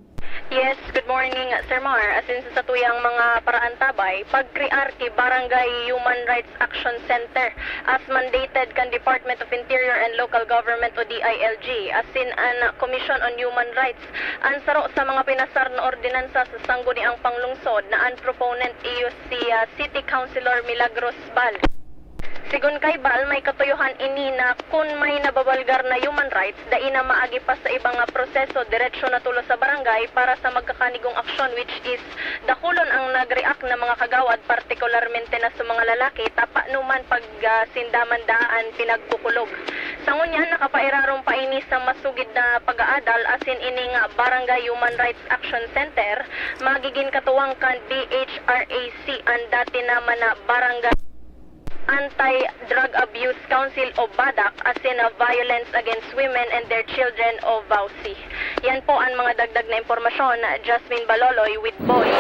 Yes, good morning, Sir Mar. Asin sa satuyang mga paraantabay, pag-rear ki Barangay Human Rights Action Center, as mandated kan Department of Interior and Local Government o D I L G, asin an Commission on Human Rights, an saro sa mga pinasar na ordinansa sa sangguniang panglungsod na an proponent iyo si ah, City Councilor Milagros Bal. Sigon kay Bal, may katuyohan ini na kun may nababalgar na human rights, dai na maagi pa sa ibang nga proseso, diretsyo na tulos sa barangay para sa magkakanigong aksyon, which is dakulon ang nag-react na mga kagawad, partikularmente na sa mga lalaki, ta paano man pag ah, sinda man daa an pinagkukulog. Sa ngunyan, nakapairarom pa ini sa masugid na pag-aadal asin ini nga Barangay Human Rights Action Center, magigin katuwang kan B H R A C an dati naman na Barangay Anti-Drug Abuse Council o BADAC asin na Violence Against Women and Their Children o VAWC. Yan po ang mga dagdag na impormasyon. Jasmine Baloloy with Boy.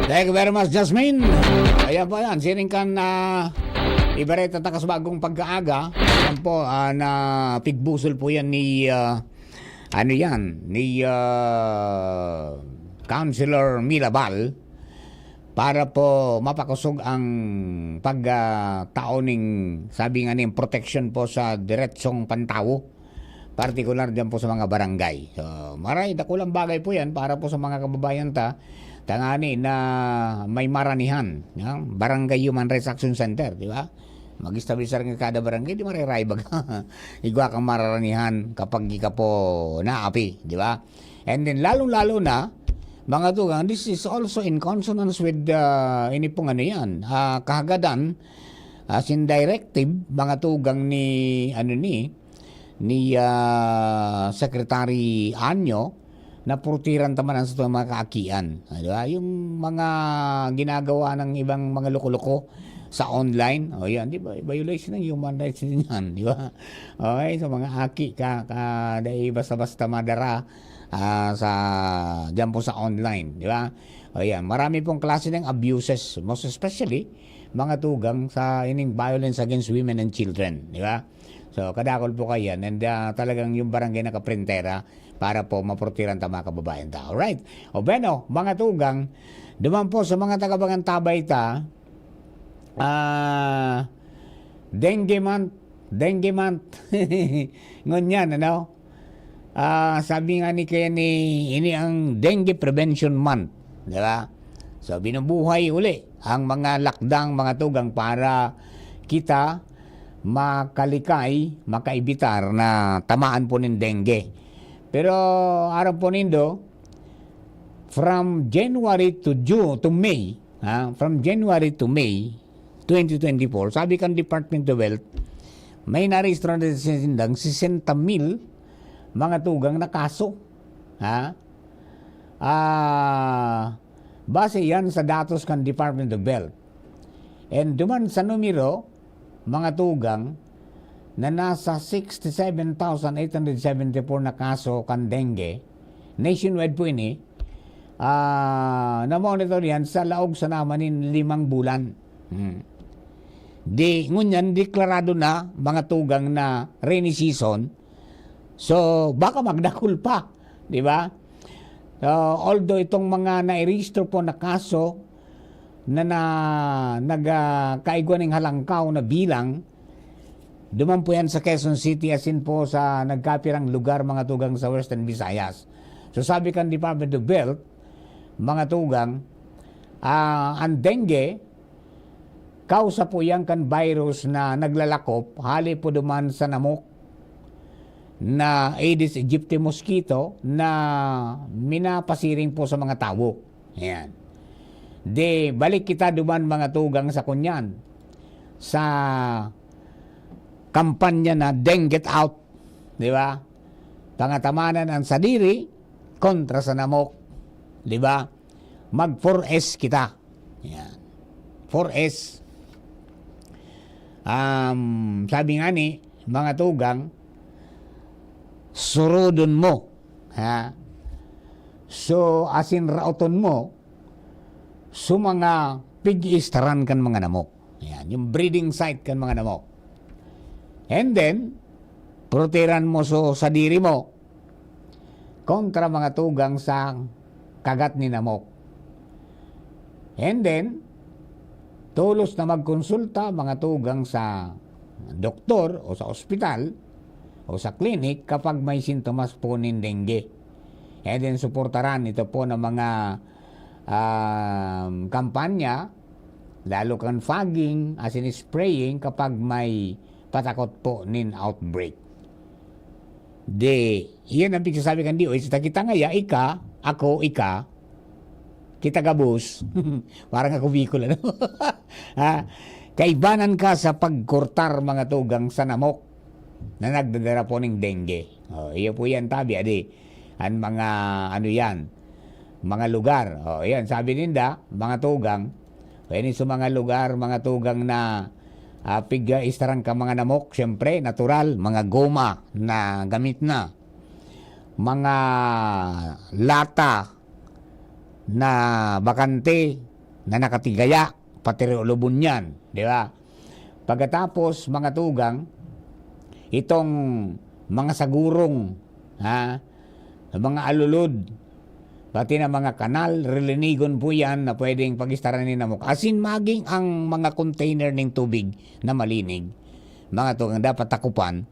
Thank you very much, Jasmine. Ayan po yan. Siring kan uh, ibareta takas bagong pagkaaga. Ayan po, uh, na pigbusol po yan ni, uh, ano yan, ni uh, Councilor Milabal para po mapakusog ang pagtao ning, sabi nga ning proteksyon po sa diretsong pantawo, partikular diyan po sa mga barangay. So, maray, dakulang bagay po yan para po sa mga kababayan ta, tangani na may maranihan, no? Barangay Human Rights Action Center, di ba? Mag-establish sa kada barangay, di maray-ray baga. Igwa kang mararanihan kapag ika po naapi, di ba? And then, lalong-lalo na, mga tugang, this is also in consonance with uh, ini pong ano yan, uh, kahagadan, as in directive, mga tugang ni, ano ni, ni ah, Secretary Anyo, napurtiran ta man ang sa mga kaakian. Ah, di ba? Yung mga ginagawa ng ibang mga loko-loko sa online, o yan, di ba? Violation ng human rights din yan, di ba? Okay, so mga aki ka, ka dai basta-basta madara ah, sa diyan po sa online, di ba? O yan, marami pong klase ng abuses, most especially mga tugang sa ining violence against women and children, di ba? So, kadakol po kayan, and ah, talagang yung barangay nakaprintera para po maprotehiran ta mga kababayan ta. Alright. O bueno, mga tugang, duman po sa mga taga-Bangantabay ta, ah, dengue month, dengue month. Ngunyan, ano? Ah, sabi nga ni kaya ni, ini ang Dengue Prevention Month, di ba? So, binubuhay uli ang mga lakdang, mga tugang para kita makalikay, makaibitar na tamaan po nin dengue. Pero aram po nindo, from January to June, to May, ha, from January to May twenty twenty-four, sabi kan Department of Health, may narehistro na sindang sesenta mil mga tugang na kaso. Ha? Ah, base yan sa datos kan Department of Health. And duman sa numero, mga tugang, na nasa sixty-seven thousand eight hundred seventy-four na kaso kan dengue, nationwide po ini, ah, na-monitor yan sa laog sa naman nin limang bulan. Hmm. Di, ngunyan, deklarado na mga tugang na rainy season. So, baka magdakul pa, di ba? So, although itong mga nairehistro po na kaso na, na nagkaigwa ning halangkaw na bilang, duman po yan sa Quezon City, asin po sa nagkapirang lugar, mga tugang sa Western Visayas. So, sabi kan Department of Health, mga tugang, ah, ang dengue, kausa po yan kan virus na naglalakop, hali po duman sa namok na Aedes aegypti mosquito na minapasiring po sa mga tawo. Ayan. Di, balik kita duman, mga tugang, sa kunyan, sa kampanya na Dengue Out, di ba? Pangatamanan ang sadiri kontra sa namok, di ba? Mag four S kita. Ayan. Four S. Um, sabi nga ni, mga tugang, surudon mo. Ha? So, asin raoton mo, so mga pig-iistaran kan mga namok. Ayan, yung breeding site kan mga namok. And then, proteran mo so sadiri mo kontra mga tugang sa kagat ni namok. And then, tolos na magkonsulta mga tugang sa doktor o sa ospital o sa clinic kapag may sintomas po nin dengue. And then, suportaran ito po ng mga, um, kampanya, lalo kan fogging, as in spraying, kapag may patakot po nin outbreak. Di, iyan ang pigsasabi kan D O H, ta kita ngaya, ika, ako, ika, kita gabos. Parang ako Bicol, ano? Ha? Kaibanan ka sa pagkortar mga tugang sa namok na nagdadara po ning dengue. Oh, iyo po yan, tabi, adi. An mga, ano yan, mga lugar. Oh, yan, sabi ninda, mga tugang, pwede sa mga lugar, mga tugang na, ah, pig-, ah, istarang ka mga namok, siyempre, natural, mga goma na gamit na. Mga lata na bakante na nakatigaya, pati rin ulubon yan, di ba? Pagkatapos, mga tugang, itong mga sagurong, ha, mga alulod, pati na mga kanal, rilinigon po yan na pwedeng pag-istaran ni namok. Asin maging ang mga container ning tubig na malinig, mga tugang, dapat takupan,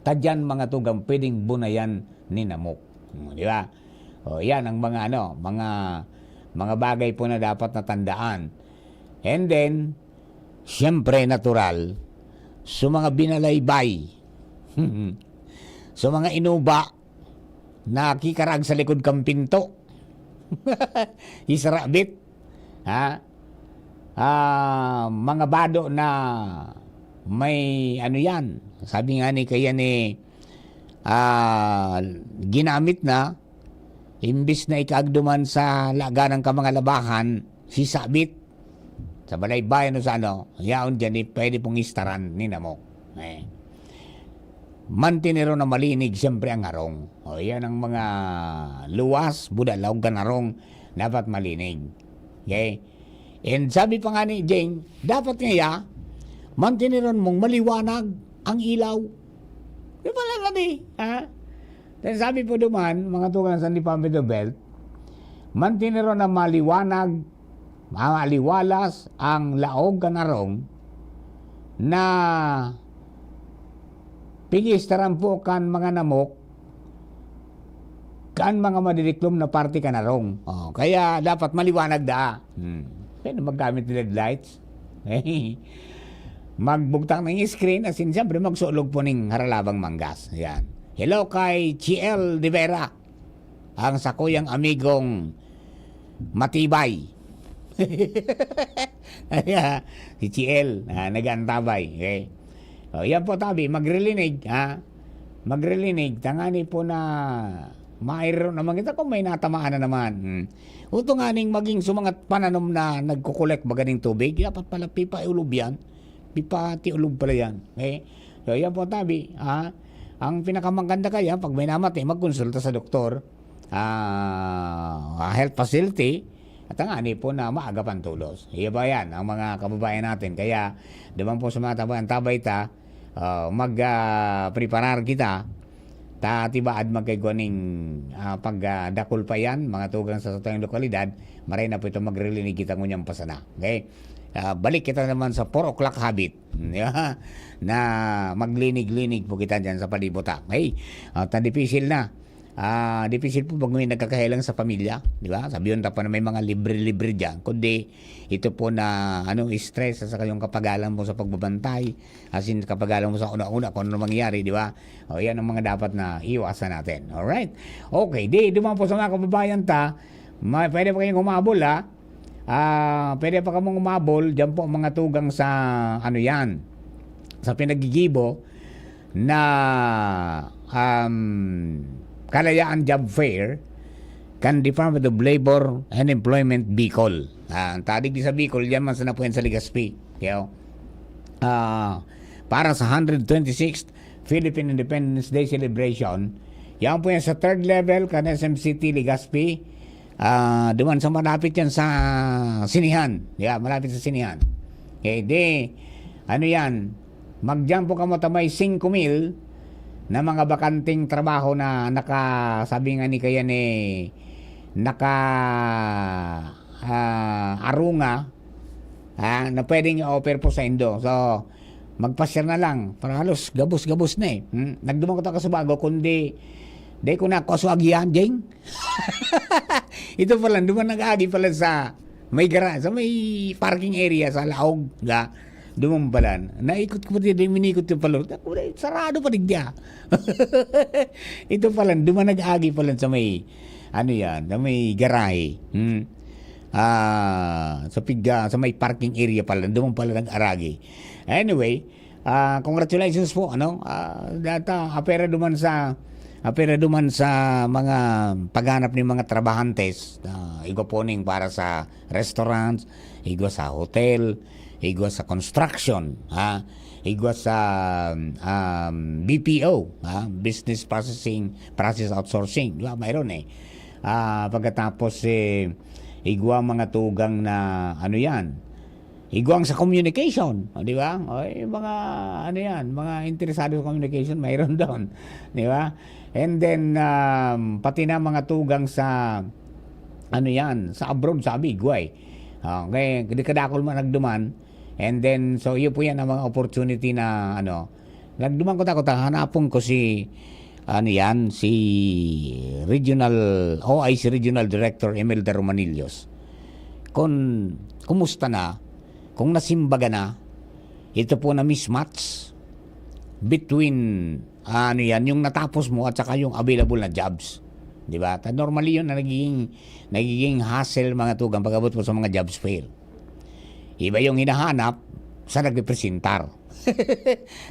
ta diyan, mga tugang, pwedeng bunayan ni namok. Hmm, di ba? O, yan ang mga, ano, mga, mga bagay po na dapat natandaan. And then, siyempre, natural, sa mga binalaybay, sa mga inuba, nakikarag sa likod kang pinto. Isarabit. Ha? Ah, mga bado na may ano yan. Sabi nga ni, kaya ni, ah, ginamit na, imbis na ikaagduman sa laganan ka mga labahan, sisabit sa balaybayan o sa ano, yaon dyan, eh, pwede pong istaran ni namok. Eh. Mantineron na malinig, siyempre, ang harong. O, yan ang mga luwas, budalaw kan harong, dapat malinig. Okay? And sabi pa nga ni Jing, dapat ngaya, mantineron mong maliwanag ang ilaw. Di ba lang, ha? Then sabi po duman, mga tugang sa Department of Health, mantineron na maliwanag, maliwalas ang laog kan harong na pigistaran po kan mga namok kan mga madiriklom na parte kan harong. Oh, kaya dapat maliwanag daa. Hmm. Pwede maggamit ng L E D lights. Magbugtak ng screen, asin siyempre magsulog po ning haralabang manggas. Yan. Hello kay G L De Vera, ang sakuyang amigong matibay. Ayan, si G L, ah, nag-aantabay. Okay. O, yan po, tabi, magrilinig, ha? Magrilinig, tangani po na mairo naman kita kung may natamaan na naman. Hmm. Uto nga ning maging sa mga pananom na nagkukolek baga ning tubig, dapat pala pipaiulog yan. Pipatiulog pala yan. Okay? So, yan po, tabi, ha? Ang pinakamaganda kaya, pag may namati, magkonsulta sa doktor, ah, health facility, at ang ani po na maagapan tolos. Iya ba yan, ang mga kababayan natin? Kaya, duman po sa mga tabayan, tabay ta, ah, mag, ah, preparar kita, ta tibaad magkaigwa ning, ah, pag, ah, dakul pa yan, mga tugang sa satuyang lokalidad, maray na po ito magrilinig kita ngunyan pa sana. Okay? Ah, balik kita naman sa four o'clock habit. Di ba? Na maglinig-linig po kita dyan sa palibot, ha? Okay? Ah, ta dipisil na. Ah, dipisil po pag may nagkakahelang sa pamilya, di ba? Sabi yun, tapa na may mga libre-libre dyan. Kundi, ito po na, ano, stress sa kayong kapagalan mo sa pagbabantay, asin kapagalan mo sa una-una kung ano mangyayari, di ba? O, yan ang mga dapat na iwasan natin. Alright? Okay, di, duman po sa mga kababayan ta, may, pwede pa kayong humabol, ha? Ah, pwede pa kamong umabol, diyan po ang mga tugang sa, ano yan, sa pinagigibo na, um, Kalayaan Job Fair kan Department of Labor and Employment Bicol. Ah, ang tadig sa Bicol, diyan man sa napuyan sa Legazpi. Kaya, ah, para sa hundred twenty-sixth Philippine Independence Day Celebration, yan po yan sa third level kan S M City Legazpi. Ah, duman sa malapit yan sa sinihan. Yeah, malapit sa sinihan. Okay, di, ano yan, mag-jump po kamo ta may singko mil, na mga bakanteng trabaho na naka-, sabi nga ni kaya ni, naka, ah, arunga, ah, na pwedeng i-offer po sa indo. So, magpa-share na lang. Para halos gabos-gabos na eh. Hmm? Nagduman ko ta kasubago, kundi, di ko na ako aswag yan, Jing. Ito pala, duman nag-agi pala sa may gara-, sa may parking area sa Laog, ga. Duman pala. Naikot ko pati, di minikot yung pala. Sarado pa digya. Ito pala, duman nag-agi pala sa may, ano yan, sa may garahe. Hmm. Ah, sa piga, sa may parking area pala, duman pala nag-aragi. Anyway, ah, congratulations po, ano? Ah, data, apera duman sa, apera duman sa mga paghanap ni mga trabahantes. Ah, igwa po ning para sa restaurants, igwa sa hotel, igwa sa construction, ha? Igwa sa, um, B P O, ha? Business processing, process outsourcing, di ba? Mayroon eh. Ah, pagkatapos, eh, igwa mga tugang na, ano yan, igwang sa communication, o, di ba? O, yung mga, ano yan, mga interesado sa communication, mayroon doon, di ba? And then, um, pati na mga tugang sa, ano yan, sa abroad, sabi, igwa eh. Okay, di kadakol man nagduman. And then, so, yun po yan ang mga opportunity na, ano, nagduman ko takot, hanapon ko si, ano yan, si Regional, O I C Regional Director Imelda Romanillos. Kung kumusta na, kung nasimbaga na, ito po na mismatch between, ah, ano yan, yung natapos mo at saka yung available na jobs. Di ba? Ta-, normally yun na nagiging, nagiging hassle mga tugang pag-abot mo sa mga jobs fair. Iba yung hinahanap sa nagpipresentar.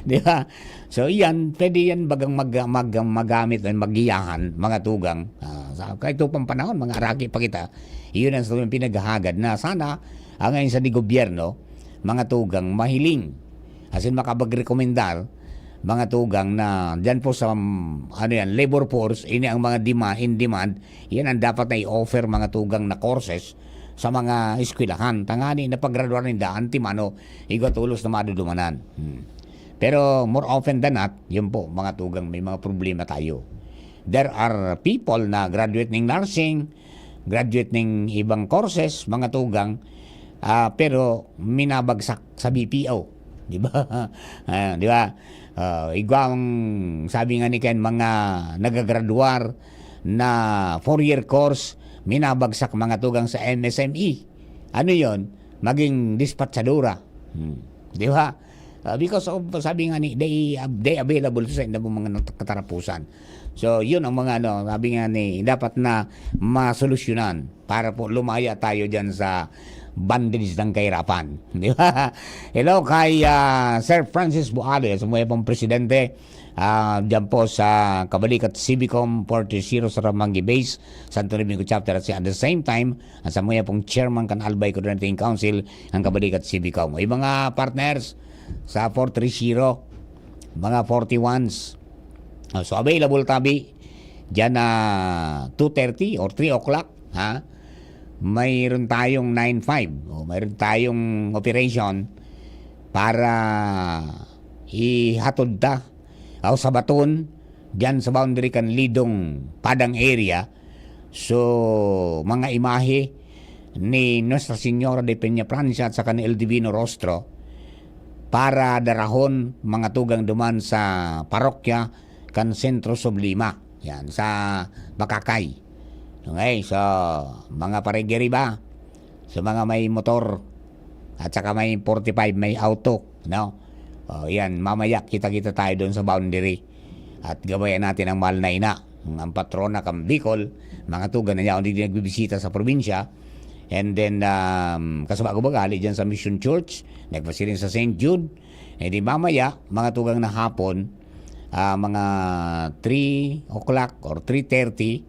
Di ba? So, yan, pwede yan bagang mag-, mag-, magamit o magiyahan, mga tugang. Ah, sa kahit upang panahon, mga araki pa kita. Iyon ang sa pinaghahagad na sana, ang ngayon sa di gobyerno, mga tugang, mahiling. As in, makapagrekomendar, mga tugang na dyan po sa, um, ano yan, labor force, ini ang mga dema-, in demand, yan ang dapat na i-offer, mga tugang na courses sa mga eskwelahan. Tangani na paggraduar ninda, antimano, igwa tolos na madudumanan. Hmm. Pero more often than not, yun po, mga tugang, may mga problema tayo. There are people na graduate ng nursing, graduate ng ibang courses, mga tugang, ah, pero minabagsak sa B P O. Di ba? Ah, di ba? Ah, igwang sabi nga ni Ken, mga nagagraduar na four-year course, minabagsak mga tugang sa M S M E. Ano yon? Maging dispatchadora. Hmm. Di ba? Ah, because of, sabi nga ni, they, they available sa inda mga nat-, katarapusan. So, yun ang mga, ano, sabi nga ni, dapat na masolusyonan para po lumaya tayo dyan sa bondage ng kahirapan. Di ba? Hello kay, ah, Sir Francis Buhalo, sa mga pong presidente, ah, dyan po sa Kabalikat Civicom forty zero sa Ramangi Base, Santo Domingo Chapter, at si-, at the same time, at sa mga pong chairman kan Albay Coordinating Council, ang Kabalikat Civicom. Yung mga partners sa four three zero, mga forty-ones, ah, so available tabi dyan na two thirty or three o'clock, ha? Mayroon tayong nine five, o mayroon tayong operation para ihatod ta o sa Baton, dyan sa boundary kan Lidong, Padang area. So, mga imahe ni Nuestra Señora de Peña Francia at saka ni El Divino Rostro para darahon mga tugang duman sa parokya kan Centro Sublima. Yan, sa Bakakay. Okay, so, mga parigiri ba? Sa mga may motor, at saka may forty-five, may auto, no? O, yan, mamaya kita-kita tayo doon sa boundary. At gabayan natin ang mahal na ina, ang patrona kan Bicol, mga tugang na yaon, digdi nagbibisita sa probinsya. And then, um, kasubago ba gali dyan sa Mission Church, nagpasiring sa Saint Jude. Eh di mamaya, mga tugang na hapon, ah, mga three o'clock or three thirty,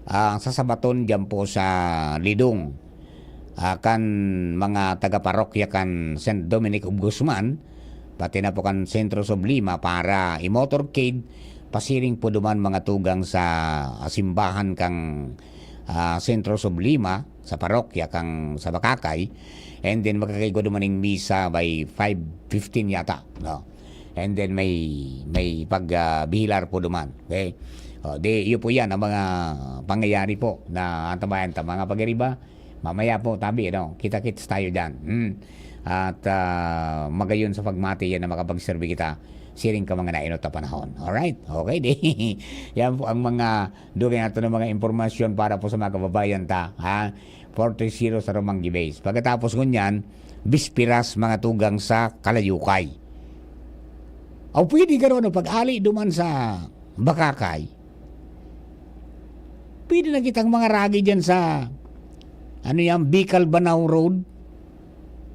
ah, sa Sabaton dyan po sa Lidong, ah, kan mga taga-parokya kan Saint Dominic of Guzman, pati na po kan Centro Sublima para i-motorcade, pasiring po duman mga tugang sa, ah, simbahan kang, ah, Centro Sublima, sa parokya kang sa Bakakay, and then magkakaigwa duman ning misa by five fifteen yata, no? And then may, may pag, ah, bihilar po duman. Okay? O, di, iyo po yan ang mga pangyayari po na antabayan ta, mga pagariba. Mamaya po, tabi, ano, kita-kits tayo dyan. Hmm. At, ah, magayon sa pagmati yan na makapagserbi kita siring ka mga nainot na panahon. Alright? Okay, di. Yan po ang mga dugay nato na mga impormasyon para po sa mga kababayan ta, ha? Fortress Zero sa Romanggi Base. Pagkatapos ngunyan, Bispiras, mga tugang sa Kalayukay. O pwede garo, ano, pag-ali duman sa Bakakay, pwede na kitang mga ragi dyan sa, ano yan, Bicol Banao Road.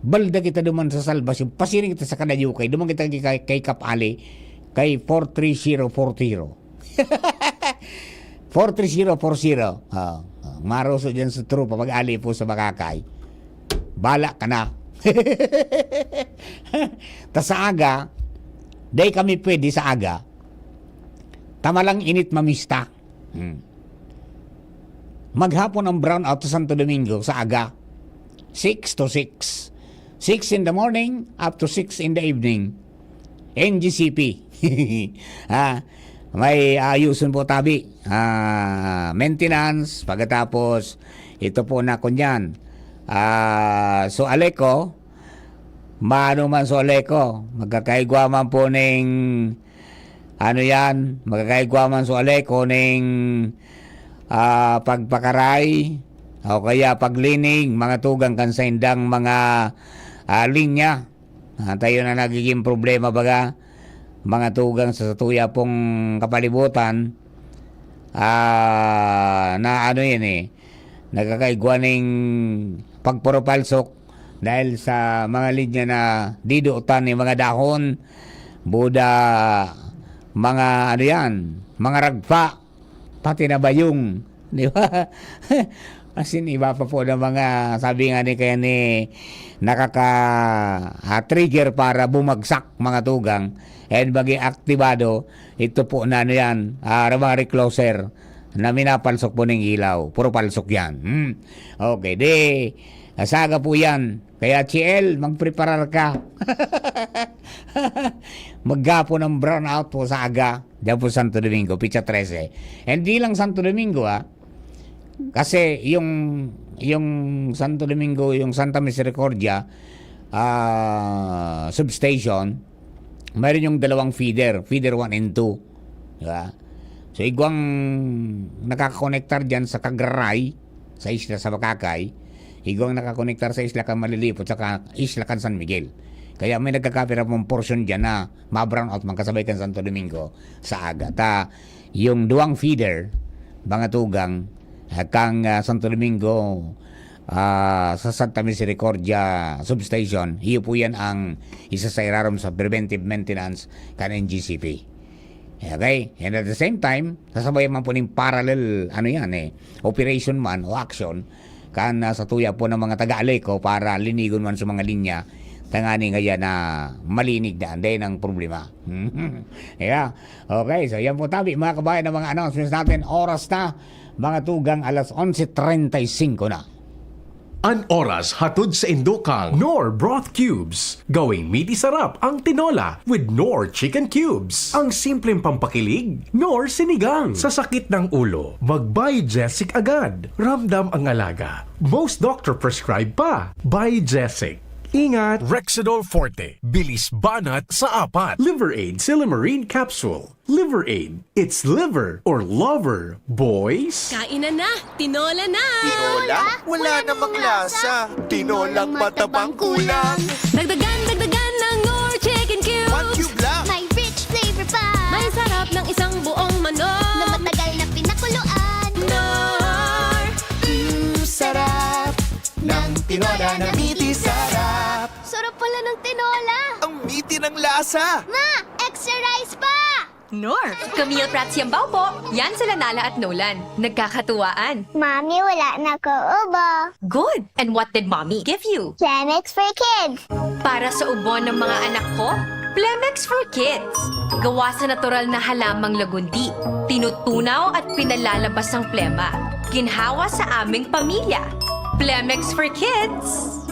Balda kita duman sa Salvacion, pasiring kita sa Kalayukay, duman kita kay, kay Kap Ali, kay four three zero four zero. Four three zero four zero. Ah, ah, maroso dyan sa tropa, pag-ali po sa Bakakay. Bala ka na. Ta sa aga, dai kami pwede sa aga. Tamalang init mamista. Hmm. Maghapon ang brownout sa Santo Domingo sa aga. Six to six. Six in the morning up to six in the evening. N G C P. Ah, may ayuson po tabi. Ah, maintenance, pagkatapos ito po na kunyan. Ah, so Aleco, maano man so Aleco, magkakaigwa man po ning, ano yan, magkakaigwa man so Aleco ning, ah, pagpakaray o kaya paglinig, mga tugang kan saindang mga, ah, linya. Ah, tayo na nagiging problema, baga, mga tugang sa satuya pong kapalibutan, ah, na ano yan eh, nagkakaigwa ning pagpuropalsok dahil sa mga linya na didutan ni mga dahon, buda, mga ano yan, mga ragpa, pati na bayong, di ba? As in, iba pa po na mga, sabi nga ni, kaya ni, nakaka, ah, trigger para bumagsak, mga tugang, and maging aktibado, ito po na ano yan, ah, mga recloser, na minapalsok po ng ilaw. Puro palsok yan. Hmm. Okay, di, saga po yan. Kaya, Chiel, magpreparar ka. Maghapon ang brownout po sa aga. Diyan po Santo Domingo, Pitsa trese. And di lang Santo Domingo, ah. Kasi yung, yung Santo Domingo, yung Santa Misericordia, ah, substation, mayroon yung dalawang feeder, feeder one and two. Di ba? So, igwang nakakonektar dyan sa Kagraray, sa isla sa Bakakay, igwang nakakonektar sa isla kan Malilipot, saka isla kan San Miguel. Kaya may nagkakapira pong portion dyan na ma-brownout man kasabay kan Santo Domingo sa aga. Ta, yung duwang feeder, mga tugang, ah, kang, ah, Santo Domingo, ah, sa Santa Misericordia Substation, iyo po yan ang isa sa irarom sa preventive maintenance kan N G C P. Okay? And at the same time, sasabay man po ning parallel, ano yan eh, operation man o action, kan, ah, satuya po ng mga taga-Aleco para linigon man sa mga linya, tanganing kaya na malinig na, anday ng problema. Yeah. Okay, so yan po tabi, mga kabayan, ng mga announcements natin. Oras na, mga tugang, alas onse treinta y cinco na. An oras hatod sa indo kang Knorr Broth Cubes. Gawing miti sarap ang tinola with Knorr Chicken Cubes. Ang simpleng pampakilig, Knorr Sinigang. Sa sakit ng ulo, mag-Biogesic agad. Ramdam ang alaga. Most doctor prescribe pa. Biogesic. Ingat! Rexidol Forte. Bilis banat sa apat. Liver Aid Silymarin Capsule. Liver Aid. It's liver or lover, boys. Kain na na! Tinola na! Tinola? Wala namang lasa. Tinolang matabang kulang. Dagdagan, dagdagan ng Knorr Chicken Cubes. One cube lang. May rich flavor pa. May sarap ng isang buong manok. Na matagal na pinakuluan. Knorr. Mm, sarap ng tinola na miti sarap. Sarap pala ng tinola. Ang miti ng lasa. Ma, extra rice pa! Knorr! Ka-meal prep siyambaw po. Yan sila Nala at Nolan. Nagkakatuwaan. Mami, wala na ko ubo. Good! And what did Mommy give you? Chemex for Kids. Para sa ubo ng mga anak ko, Plemex for Kids. Gawa sa natural na halamang lagundi. Tinutunaw at pinalalabas ang plema. Ginhawa sa aming pamilya. Plemex for Kids.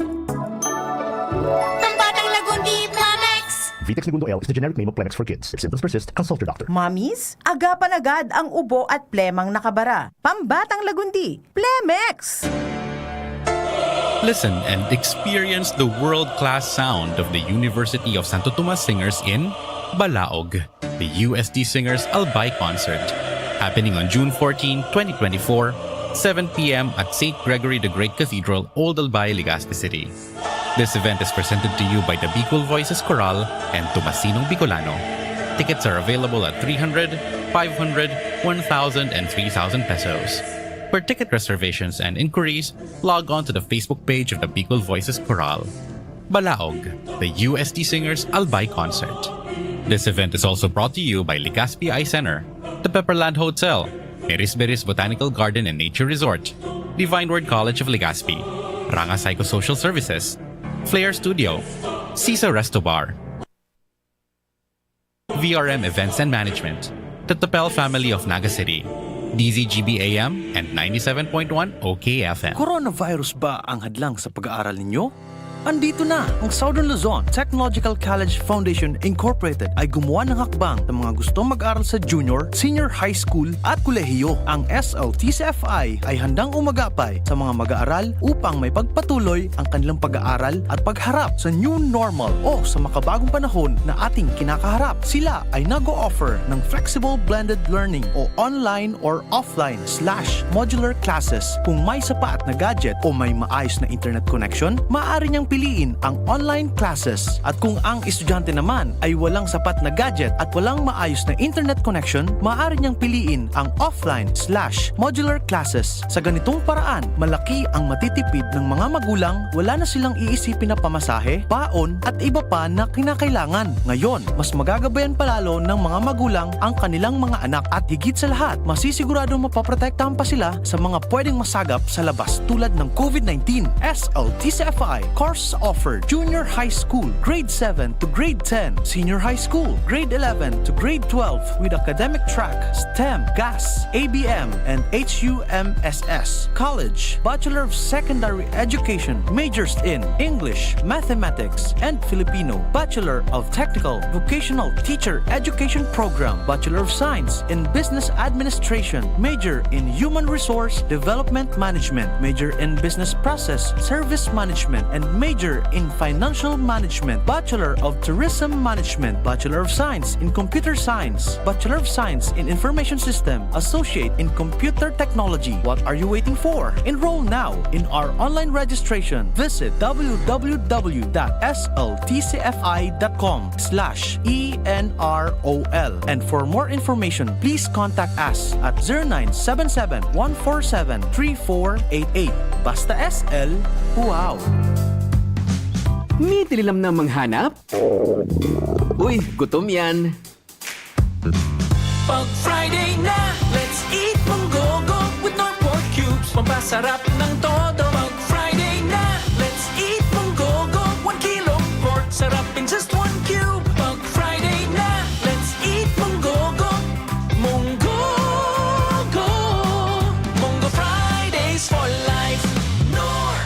Pambatang lagundi, Plemex! V Vitex Negundo L is the generic name of Plemex for kids. If symptoms persist, consult your doctor. Mommies, agapan agad ang ubo at plemang nakabara. Pambatang Lagundi, Plemex! Listen and experience the world-class sound of the University of Santo Tomas Singers in Balaog, the U S T Singers Albay Concert, happening on June fourteen, twenty twenty-four, seven p m at Saint Gregory the Great Cathedral, Old Albay, Legazpi City. This event is presented to you by the Bicol Voices Chorale and Tomasinong Bicolano. Tickets are available at three hundred, five hundred, one thousand, and three thousand pesos. For ticket reservations and inquiries, log on to the Facebook page of the Bicol Voices Chorale. Balaog, the U S T Singers Albay Concert. This event is also brought to you by Legazpi Eye Center, the Pepperland Hotel, Beris-Beris Botanical Garden and Nature Resort, Divine Word College of Legazpi, Ranga Psychosocial Services, Flair Studio, Sisa Resto Bar, V R M Events and Management, the Tapel family of Naga City, D Z G B A M and ninety-seven point one O K F M. Coronavirus ba ang hadlang sa pag-aaral ninyo? Andito na! Ang Southern Luzon Technological College Foundation Incorporated ay gumawa ng hakbang sa mga gustong mag-aral sa junior, senior high school at kolehiyo. Ang S L T C F I ay handang umagapay sa mga mag-aaral upang may pagpatuloy ang kanilang pag-aaral at pagharap sa new normal o sa makabagong panahon na ating kinakaharap. Sila ay nag-o-offer ng flexible blended learning o online or offline slash modular classes. Kung may sapat na gadget o may maayos na internet connection, maaari niyang piliin ang online classes. At kung ang estudyante naman ay walang sapat na gadget at walang maayos na internet connection, maaari niyang piliin ang offline slash modular classes. Sa ganitong paraan, malaki ang matitipid ng mga magulang, wala na silang iisipin na pamasahe, baon at iba pa na kinakailangan. Ngayon, mas magagabayan palalo ng mga magulang ang kanilang mga anak at higit sa lahat, masisiguradong mapoprotektahan pa sila sa mga pwedeng masagap sa labas tulad ng COVID nineteen. S L T C F I course offered: Junior High School, Grade seven to Grade ten, Senior High School, Grade eleven to Grade twelve with academic track, STEM, GAS, A B M, and H U M S S. College, Bachelor of Secondary Education, majors in English, Mathematics, and Filipino, Bachelor of Technical Vocational Teacher Education Program, Bachelor of Science in Business Administration, major in Human Resource Development Management, major in Business Process Service Management, and major in Financial Management, Bachelor of Tourism Management, Bachelor of Science in Computer Science, Bachelor of Science in Information System, Associate in Computer Technology. What are you waiting for? Enroll now in our online registration. Visit w w w dot s l t c f i dot com slash e n r o l. And for more information, please contact us at zero nine seven seven, one four seven, three four eight eight. Basta S L, wow! May tinilamnam manghanap? Uy, gutom yan. Pag Friday na, let's eat munggogo with Knorr pork cubes. Pampasarap ng todo. Pag Friday na, let's eat munggogo. One kilo pork, sarap in just one cube. Pag Friday na, let's eat munggogo. Munggogo. Munggo Fridays for life. Knorr.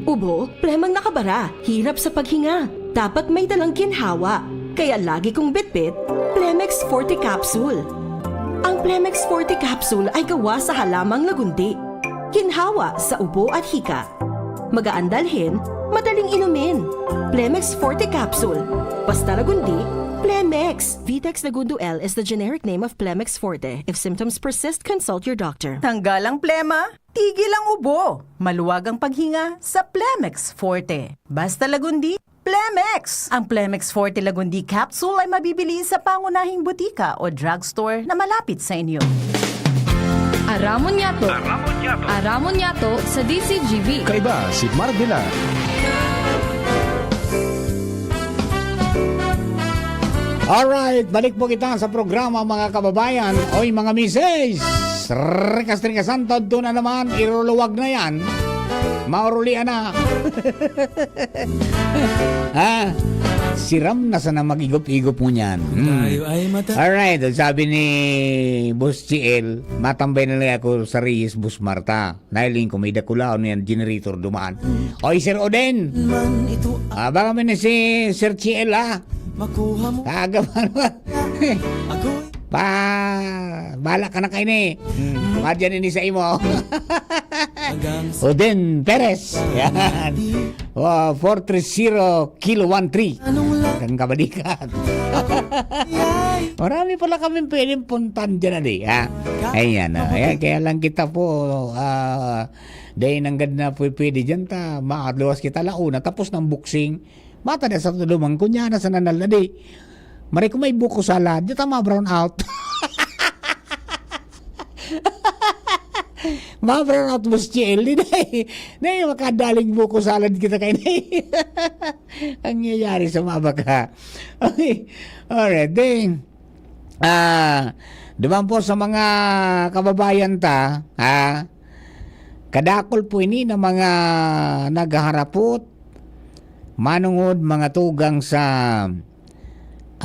Ubo, plemang nakabara, hirap sa paghinga. Dapat may dalang ginhawa. Kaya lagi kong bitbit, Plemex Forte Capsule. Ang Plemex Forte Capsule ay gawa sa halamang lagundi. Ginhawa sa ubo at hika. Magaan dalhin, madaling inumin. Plemex Forte Capsule. Basta lagundi, Plemex. Vitex Negundo L is the generic name of Plemex Forte. If symptoms persist, consult your doctor. Tanggal ang plema, tigil ang ubo. Maluwag ang paghinga sa Plemex Forte. Basta lagundi, Plemex! Ang Plemex Forte Lagundi Capsule ay mabibili sa pangunahing butika o drugstore na malapit sa inyo. Aramon Yato. Aramon Yato sa D C G B. Kaiba si Marvela. Alright, balik po kita sa programa, mga kababayan. Oy, mga misis! Rikas-rikasan, todto na naman, iruluwag na yan. Maurulian na. Ha? Siram na sana mag-igop-igop mo niyan. Hmm. Alright, sabi ni Boss G L, matambay na lang ako sa Reyes, Boss Marta. Nailing ko, may dakulaon na yan, generator dumaan. Oy, Sir Oden! Ah, baka may na si Sir G L, ha? Makuha mo Kaagaman mo. ako'y Pa, bala ka na kayo ni. Hmm. Madyan ini sa imo. Hanggang sa Oden Perez. Yan. Oh, four three zero kilo one three. Anong lang Kang kabalikan. Ay Marami pala kaming pwedeng puntan dyan, ali, ha? Ayan, oh. Ayan, kaya lang kita po, ah, dahil nanggad na pwe- pwede dyan, ta, maatluwas kita launa, tapos ng boxing, mata na sa tuluman, kunya na sa nanal na di. Maray ko may buko salad, di ta ma-brown out. Ma-brown out, Boss Chiel, di na eh. Na eh, makadaling buko salad kita kayo na eh. Ang nangyayari sa mga baka. Okay. Alright, then, ah, duman po sa mga kababayan ta, ha? Kadakol po ini na mga naghaharapot, manungod, mga tugang sa,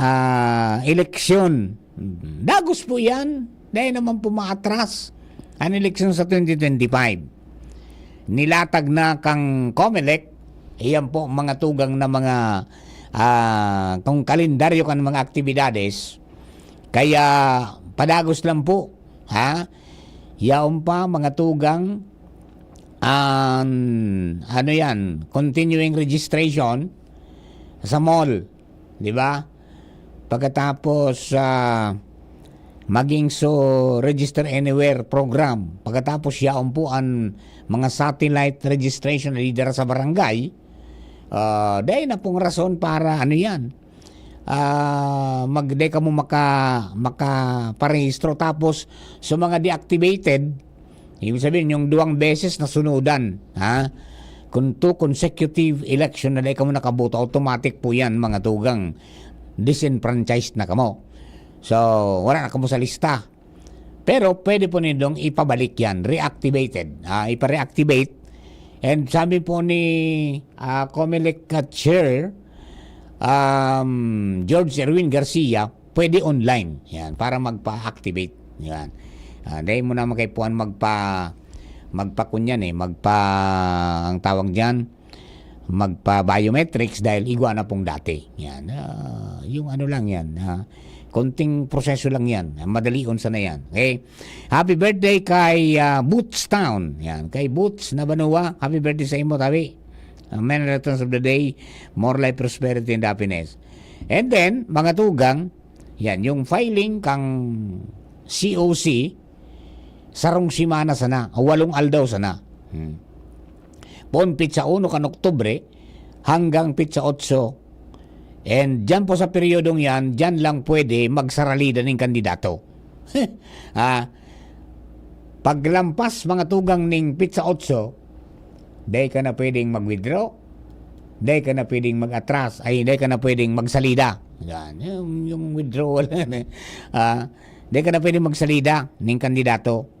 ah, eleksyon. Dagos po yan. Dahil naman po maatras ang eleksyon sa twenty twenty-five. Nilatag na kang Comelec, iyan po mga tugang na mga, ah, kung kalendaryo kan mga aktibidades. Kaya padagos lang po, ha? Yaon pa, mga tugang, an, ano yan, continuing registration sa mall, di ba? Pagkatapos, ah, maging so register anywhere program. Pagkatapos, yaon po ang mga satellite registration na lidera sa barangay. Ah, dahil na pong rason para ano yan, ah, mag, dai kamo maka, makaparehistro. Tapos, sa mga deactivated, ibig sabihin, yung duwang beses na sunudan, ha? Kung two consecutive election na dai kamo nakaboto, automatic po yan, mga tugang. Disenfranchised na kamo. So, wala na kamo sa lista. Pero pwede po nindong ipabalik yan, reactivated. Ah, ipa-reactivate. And sabi po ni, ah, Comelec Chair, um, George Erwin Garcia, pwede online. Yan, para magpa-activate. Yan. Ah, dahil mo naman kay puan magpa, magpa kunyan eh, magpa, ang tawag dyan, magpa-biometrics dahil igwa na pong dati. Yan. Ah, yung ano lang yan, ha? Konting proseso lang yan. Madalion sana yan. Okay? Happy birthday kay, ah, Boots Town. Yan. Kay Boots na Banua, happy birthday sa imo, tabi. Ah, many returns of the day, more life, prosperity, and happiness. And then, mga tugang, yan, yung filing kang C O C, sarong semana sana, walong aldaw sana. Hmm. Poon petsa uno kan Oktubre hanggang petsa otso. And dyan po sa peryodong yan, dyan lang pwede magsaralida ning kandidato. Ah, paglampas, mga tugang, ning petsa otso, dai ka na pwedeng mag-withdraw, dai ka na pwedeng mag-atras, ay, dai ka na pwedeng magsalida. Yan, yung, yung withdrawal. Ah, dai ka na pwedeng magsalida ning kandidato.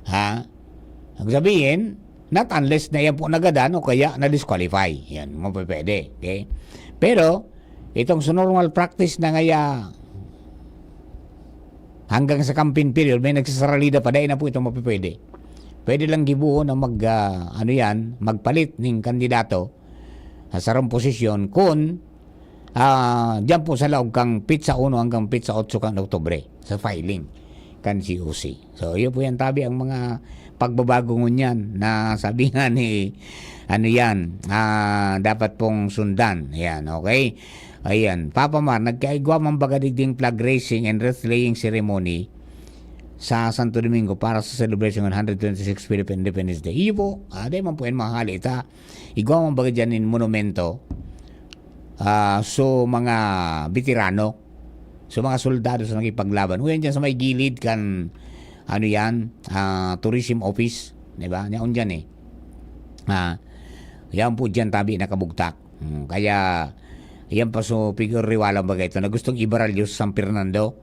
Ha? Ang sabihin, not unless na yan po nagadan o kaya na-disqualify. Yan, mapapwede. Okay? Pero, itong sa normal practice na ngaya hanggang sa campaign period, may nagsasaralida pa, dai na po ito mapipwede. Pwede lang gibuhon na mag, ah, ano yan, magpalit ning kandidato sa sarong posisyon kung, ah, dyan po sa laog kang petsa uno hanggang petsa otso kan Oktubre sa filing kan C O C. So, yun po yan, tabi, ang mga pagbabago ngunyan na sabi nga ni, ano yan, ah, dapat pong sundan. Ayan, okay? Ayan, Papa Mar, nagkaigwa man baga digding flag raising and wreath laying ceremony sa Santo Domingo para sa celebration ng one hundred twenty-six Philippine Independence Day. Iyo po, ah, di man po yan mahali ta. Igwa man baga dyan in monumento, ah, so mga veterano, so mga soldado sa nakipaglaban. Uyan dyan sa may gilid kan, ano yan, ah, tourism office, di ba? Yaon dyan eh. Ah, yan po dyan tabi nakabugtak. Hmm, kaya, yan pa so figure riwala baga ito na gustong ibaralyo sa San Fernando.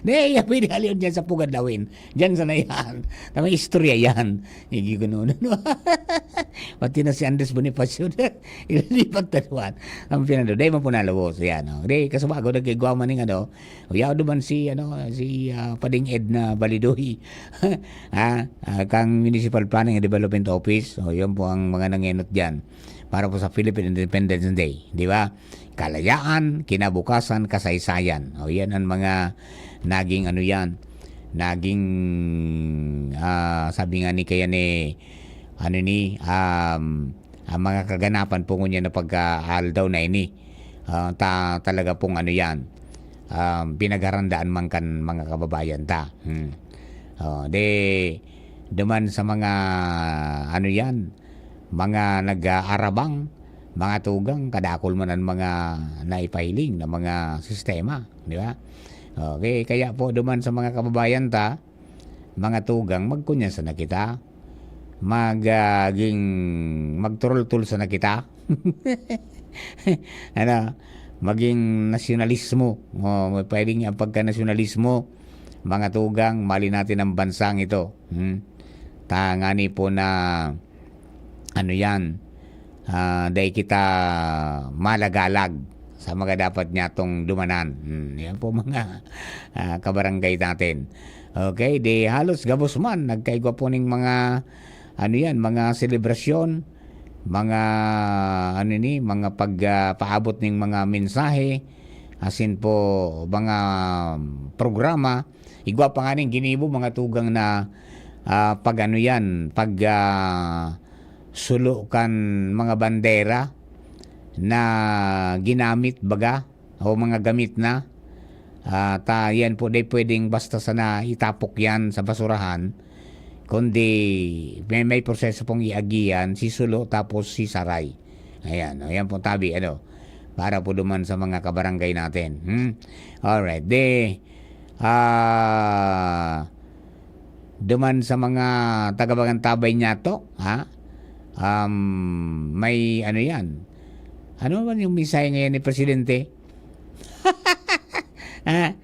Di, yan pwede aliyon dyan sa Pugad Lawin. Dyan sana yan. Tama, istorya yan. Hindi ko noon. Pati na si Andres Bonifacio. Hindi pagtaluan. Ang pinando. Di man po nalubos. Yan, oh. Di, kasubago, nagkigwa man yung ano. Uyaw naman si, ano, si, ah, Pading Ed na Balidoy. Ah, ah, kang Municipal Planning and Development Office. So, yun po ang mga nangenot dyan. para po sa Philippine Independence Day, di ba? Kalayaan, kinabukasan, kasaysayan. O, yan ang mga naging ano yan, naging, ah, sabi nga ni kaya ni, ano ni, um, ang mga kaganapan po ngunyan na pagka-aldaw na ini, ah, ta-, talaga pong ano yan, um, pinagharandaan man kan mga kababayan ta. Hmm. Oh, de, duman sa mga, ano yan, mga nag-aarabang, mga tugang, kadakol man ang mga naipahiling na mga sistema, di ba? Okay, kaya po duman sa mga kababayan ta, mga tugang, magkunyan sana kita, mag, ah, ging, magturultul sana kita. Ano, maging nasyonalismo. Oh, may pwedeng ang pagka-nasyonalismo, mga tugang, mali natin ang bansang ito. Hmm? Tangani po na, ano yan, ah, dai kita malagalag sa mga dapat niya tong dumanan. Hmm, yan po mga, ah, kabarangay natin. Okay, di halos gabos man, nagkaigwa po ning mga, ano yan, mga selebrasyon, mga, ano ni, mga pag, ah, paabot ning mga mensahe, asin po mga programa. Igwa pa nga ning ginibo, mga tugang na, ah, pag ano yan, pag, ah, sulo kan mga bandera na ginamit baga o mga gamit na. Ah, ta, yan po, di pwedeng basta sana itapok yan sa basurahan, kundi may, may proseso pong iagi yan, sisulo tapos sisaray. Ayan, ayan po tabi, ano, para po duman sa mga kabarangay natin. Hmm? Alright, de, ah, duman sa mga taga-Bagantabay niyato, ha? Um, may ano yan. Ano man yung mensahe ngayon ni Presidente? Ha?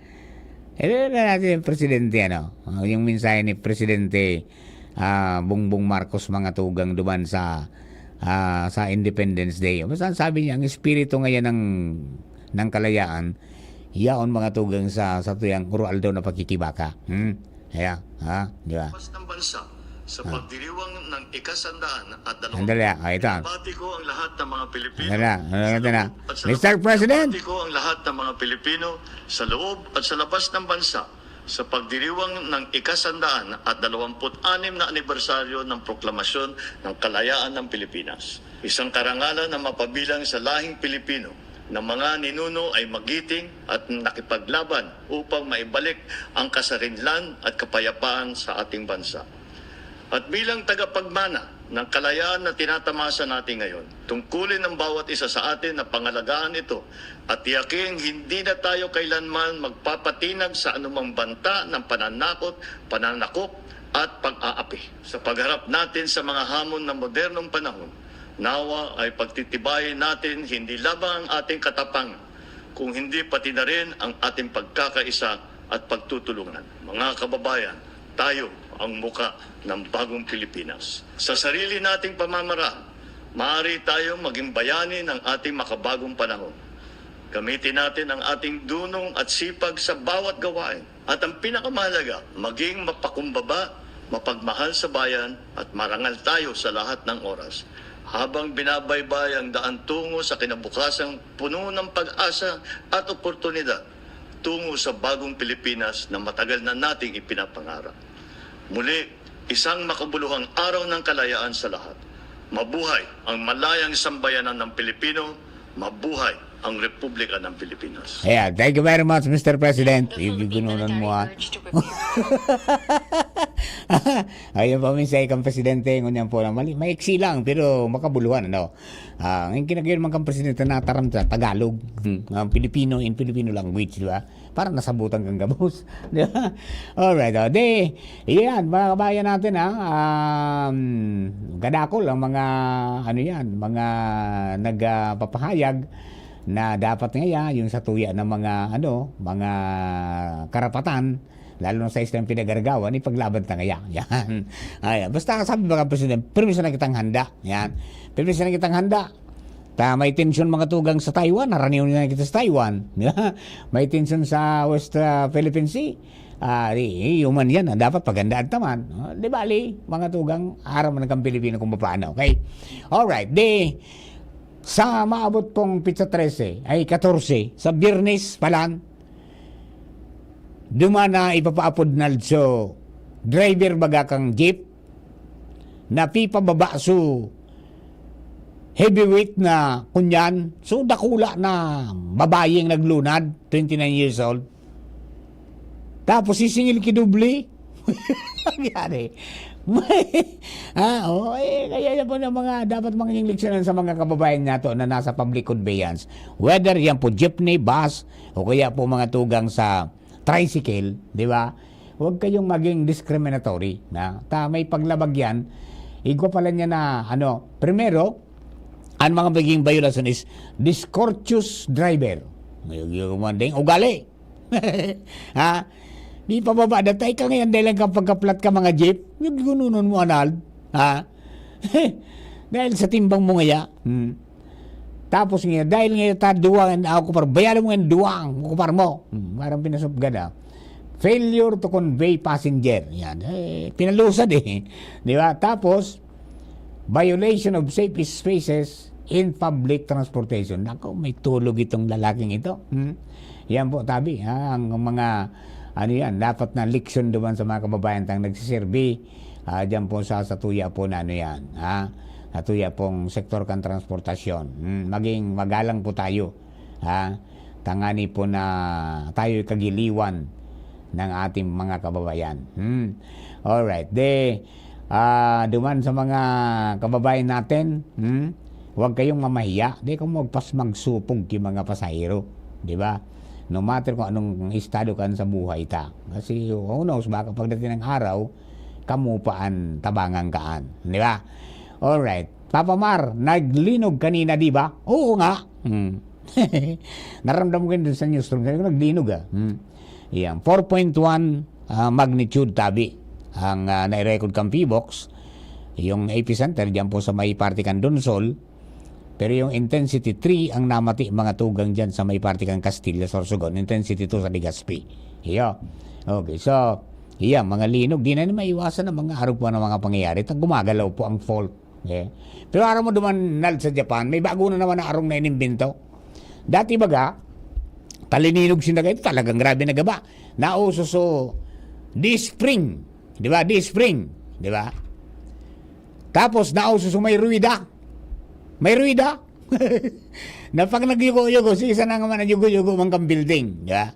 Ito na natin yung Presidente, ano? Oh, yung mensahe ni Presidente, ah, Bongbong Marcos, mga tugang duman sa, ah, sa Independence Day. Basta ang sabi niya, ang espiritu ngayon ng, ng kalayaan, yaon mga tugang sa, sa tuyang uro-aldaw na pagkikibaka. Hmm? Kaya, ha? Di ba? Labas ng bansa sa Ah. pagdiriwang ng ikasandaan at dalawang Sandali, ah. Ah, ito, ah. Binabati ko ang lahat ng mga Pilipino Sandali, ah. Ano sa natin, ah? loob at sa Mister labas. President! Binabati ko ang lahat ng mga Pilipino sa loob at sa labas ng bansa sa pagdiriwang ng ikasandaan at dalawamput anim na anibersaryo ng proklamasyon ng kalayaan ng Pilipinas. Isang karangalan na mapabilang sa lahing Pilipino na mga ninuno ay magiting at nakipaglaban upang maibalik ang kasarinlan at kapayapaan sa ating bansa. At bilang tagapagmana ng kalayaan na tinatamasa natin ngayon, tungkulin ng bawat isa sa atin na pangalagaan ito at tiyaking hindi na tayo kailanman magpapatinag sa anumang banta ng pananakot, pananakop at pag-aapi. Sa pagharap natin sa mga hamon ng modernong panahon, nawa ay pagtitibayin natin hindi lamang ang ating katapangan, kung hindi pati na rin ang ating pagkakaisa at pagtutulungan. Mga kababayan, tayo ang muka ng bagong Pilipinas. Sa sarili nating pamamaraan, maaari tayong maging bayani ng ating makabagong panahon. Gamitin natin ang ating dunong at sipag sa bawat gawain. At ang pinakamahalaga, maging mapakumbaba, mapagmahal sa bayan, at marangal tayo sa lahat ng oras. Habang binabaybay ang daan tungo sa kinabukasang puno ng pag-asa at oportunidad, tungo sa bagong Pilipinas na matagal na nating ipinapangarap. Muli, isang makabuluhang araw ng kalayaan sa lahat. Mabuhay ang malayang sambayanan ng Pilipino, mabuhay ang Republika ng Pilipinas. Ayan, thank you very much, Mister President. Yung gigununan mo, ah. Ayun po, minsan kang presidente, ngunyan po na mali, maiksi lang, pero makabuluhan, ano. Ah, ang kinagayon man kang presidente, nataram sa Tagalog. Hmm, ang Pilipino, in Filipino language, di ba? Para nasabutan kang gabos. Di ba? Alright, oh, di, yan, mga kabayan natin, ha. Um, kadakol ang mga, ano yan, mga nagpapahayag na dapat nga yan, yung sa tuya ng mga, ano, mga karapatan, lalo na sa islang pinagaragawan, ipaglaban ta ngaya. Yan. Ay, basta sabi mga presidente, permiso na kitang handa. Yan. Permiso na kitang handa. Ta, may tensyon mga tugang sa Taiwan, naraniw na kita sa Taiwan. Di ba? May tensyon sa West, ah, Philippine Sea. Ah, di, human yan, ah, dapat pagandaan taman. No? Di bali, mga tugang, aram man kang Pilipino kung paano. Okay? Alright, di, Sa maabot pong petsa trese, ay katorse, sa Biyernes pa lang, duman na ipapaapod na so driver baga kang jeep, na pipababa so heavyweight na kunyan, so dakula na babayeng naglunad, twenty-nine years old. Tapos sisingil ki doble. Nangyari. Ah, oh, eh, kaya yan po ng mga dapat maging leksyonan sa mga kababayan nato na nasa public conveyance. Whether yan po jeepney, bus, o kaya po mga tugang sa tricycle, di ba? Huwag kayong maging discriminatory. Na, ta, may paglabag yan. Igwa pala niya na, ano, primero, ang mga magiging violation is discourteous driver. May yung mga ding ugali. Ha? Di pababa na tayo ka ngayon dahil ang kapagkaplat ka mga jeep. Yung gununon mo, anal. Ha? Dahil sa timbang mo ngaya. Hmm. Tapos ngayon, dahil ngayon ta duwang ang ako par, bayaran mo ngayon duwang, ako par mo. Hmm. Parang pinasupgan ah. Failure to convey passenger. Yan. Eh, pinalusad eh. Di ba? Tapos, violation of safe spaces in public transportation. Nako, may tulog itong lalaking ito. Hmm? Yan po, tabi. Ha? Ang mga, ano yan, dapat na leksyon duman sa mga kababayan tang nagsiserbi. Ah, dyan po sa, sa tuya po na ano yan. Ha? Sa tuya pong sektor kan transportasyon. Hmm? Maging magalang po tayo. Ha? Tangani po na tayo'y kagiliwan ng ating mga kababayan. Hmm. Alright. De, ah, duman sa mga kababayan natin, hmm? Huwag kayong mamahiya. Di kamo magpas magsupog ki mga pasahero. Di ba? No matter kung anong estado kan sa buhay ta. Kasi who knows, baka pagdating ng araw, kamo pa an tabangan kaan. Di ba? Alright. Papa Mar, naglinog kanina, di ba? Oo nga. Hmm. Naramdam ko yun dun sa newsroom. Sabi ko, "Naglinog ah." Hmm. Yan. Four point one, ah, magnitude tabi ang, ah, nai-record kan P box. Yung epicenter dyan po sa may parte kan Donsol. Pero yung intensity three ang namati mga tugang dyan sa may parte kan Castilla, Sorsogon. Intensity two sa Legazpi. Iyo. Okay, so, iya, mga linog. Di na ni maiwasan ang mga arog po ng mga pangyayari. Tag gumagalaw po ang fault. Okay? Pero aram mo duman, Nal, sa Japan, may bago na naman na arong na inimbento. Dati baga, talininog sinda kayo, talagang grabe na gaba. Nauso so, di spring. Di ba? Di spring. Di ba? Tapos, nauso so may ruwida. May ruwida. Na pag nagyugo-yugo, si isa na nga man nagyugo-yugo man kang building. Di ba?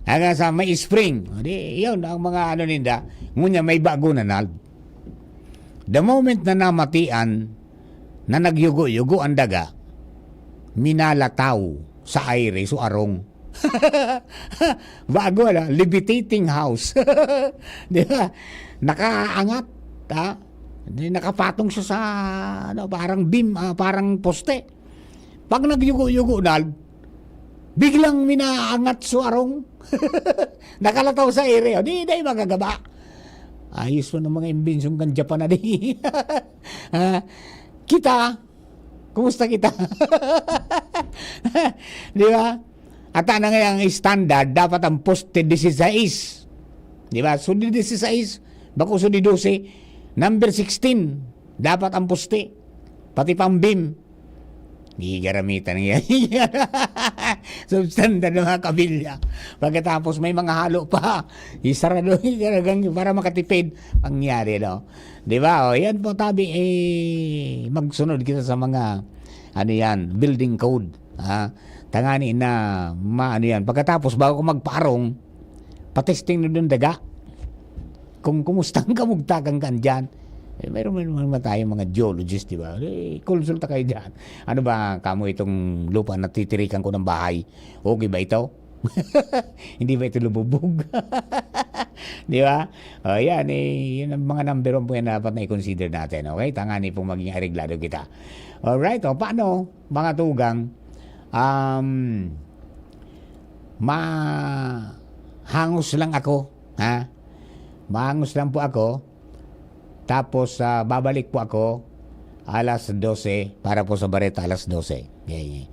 Hanggang sa may spring. O di, yun, ang mga ano ninda. Ngunya, may bago na, Nal. The moment na namatian na nagyugo-yugo ang daga, minalataw sa aire so arong. Bago, ano? Levitating house. Di ba? Nakaangat, ha? Di, nakapatong siya sa, ano, parang beam, ah, parang poste. Pag nagyugo-yugo na, biglang minaangat so arong. Nakalataw sa aire. O, di, di magagaba. Ayos mo ng mga imbensyon kan Japan na di. Ha? Kita, kumusta kita? Di ba? At ano nga ang standard, dapat ang poste disisais. Di ba? So, di disisais, bako so di dose, number sixteen, dapat ang poste. Pati pang beam. Gigaramitan niya. Substandard ng mga kabilya. Pagkatapos may mga halo pa. Isarado, talagang para makatipid. Pangyari, no? Di ba? O, yan po, tabi, eh, magsunod kita sa mga, ano yan, building code. Ha? Tangani na, ma, ano yan. Pagkatapos, bago ko magpaarong, patesting na dun daga. Kung kumusta ang kamugtakan kan dyan. Eh, meron, meron naman tayong mga geologist, di ba? Eh, konsulta kayo dyan. Ano ba kamo itong lupa na titirikan ko ng bahay? Okay ba ito? Hindi ba ito lububog? Di ba? O, yan, eh, yun ang mga number one po yan na dapat na i-consider natin, okay? Tangani pong maging areglado kita. Alright, o, paano, mga tugang? Um, mahangos lang ako, ha? Mahangos lang po ako. Tapos, ah, babalik po ako alas dose para po sa bareta alas dose. Okay.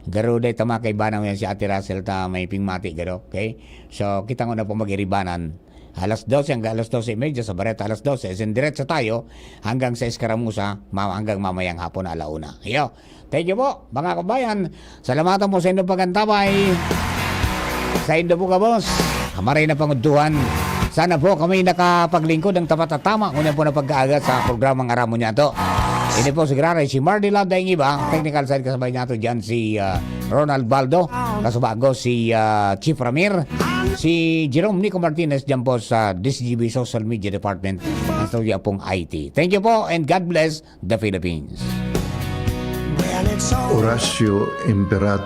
Garo day ta mga kaibanan yan si Ate Russell ta may pingmati garo. Okay? So, kita ko na po mag-iribanan. alas dose hanggang alas dose y media, sa Bareta alas dose, as in, diretso tayo hanggang sa Escaramuza, ma-, hanggang mamayang hapon, ala una. Iyo. Thank you po, mga kabayan. Salamatan po sa inyong pag-antabay. Saindo po gabos, maray na pangudtuhan. Sana po kami nakapaglingkod ng tapat at tama, ngunyan po na pag-aaga sa programang Aram Mo Niyato. Ini po si Graray, si Mardy Love, daing iba. Technical side, kasabay niyato dyan si, ah, Ronald Baldo. Kasubago si, ah, Chief Ramir. Si Jerome Nico Martinez dyan po sa D Z G B Social Media Department. Ang studio pong I T. Thank you po and God bless the Philippines. Horacio Imperator.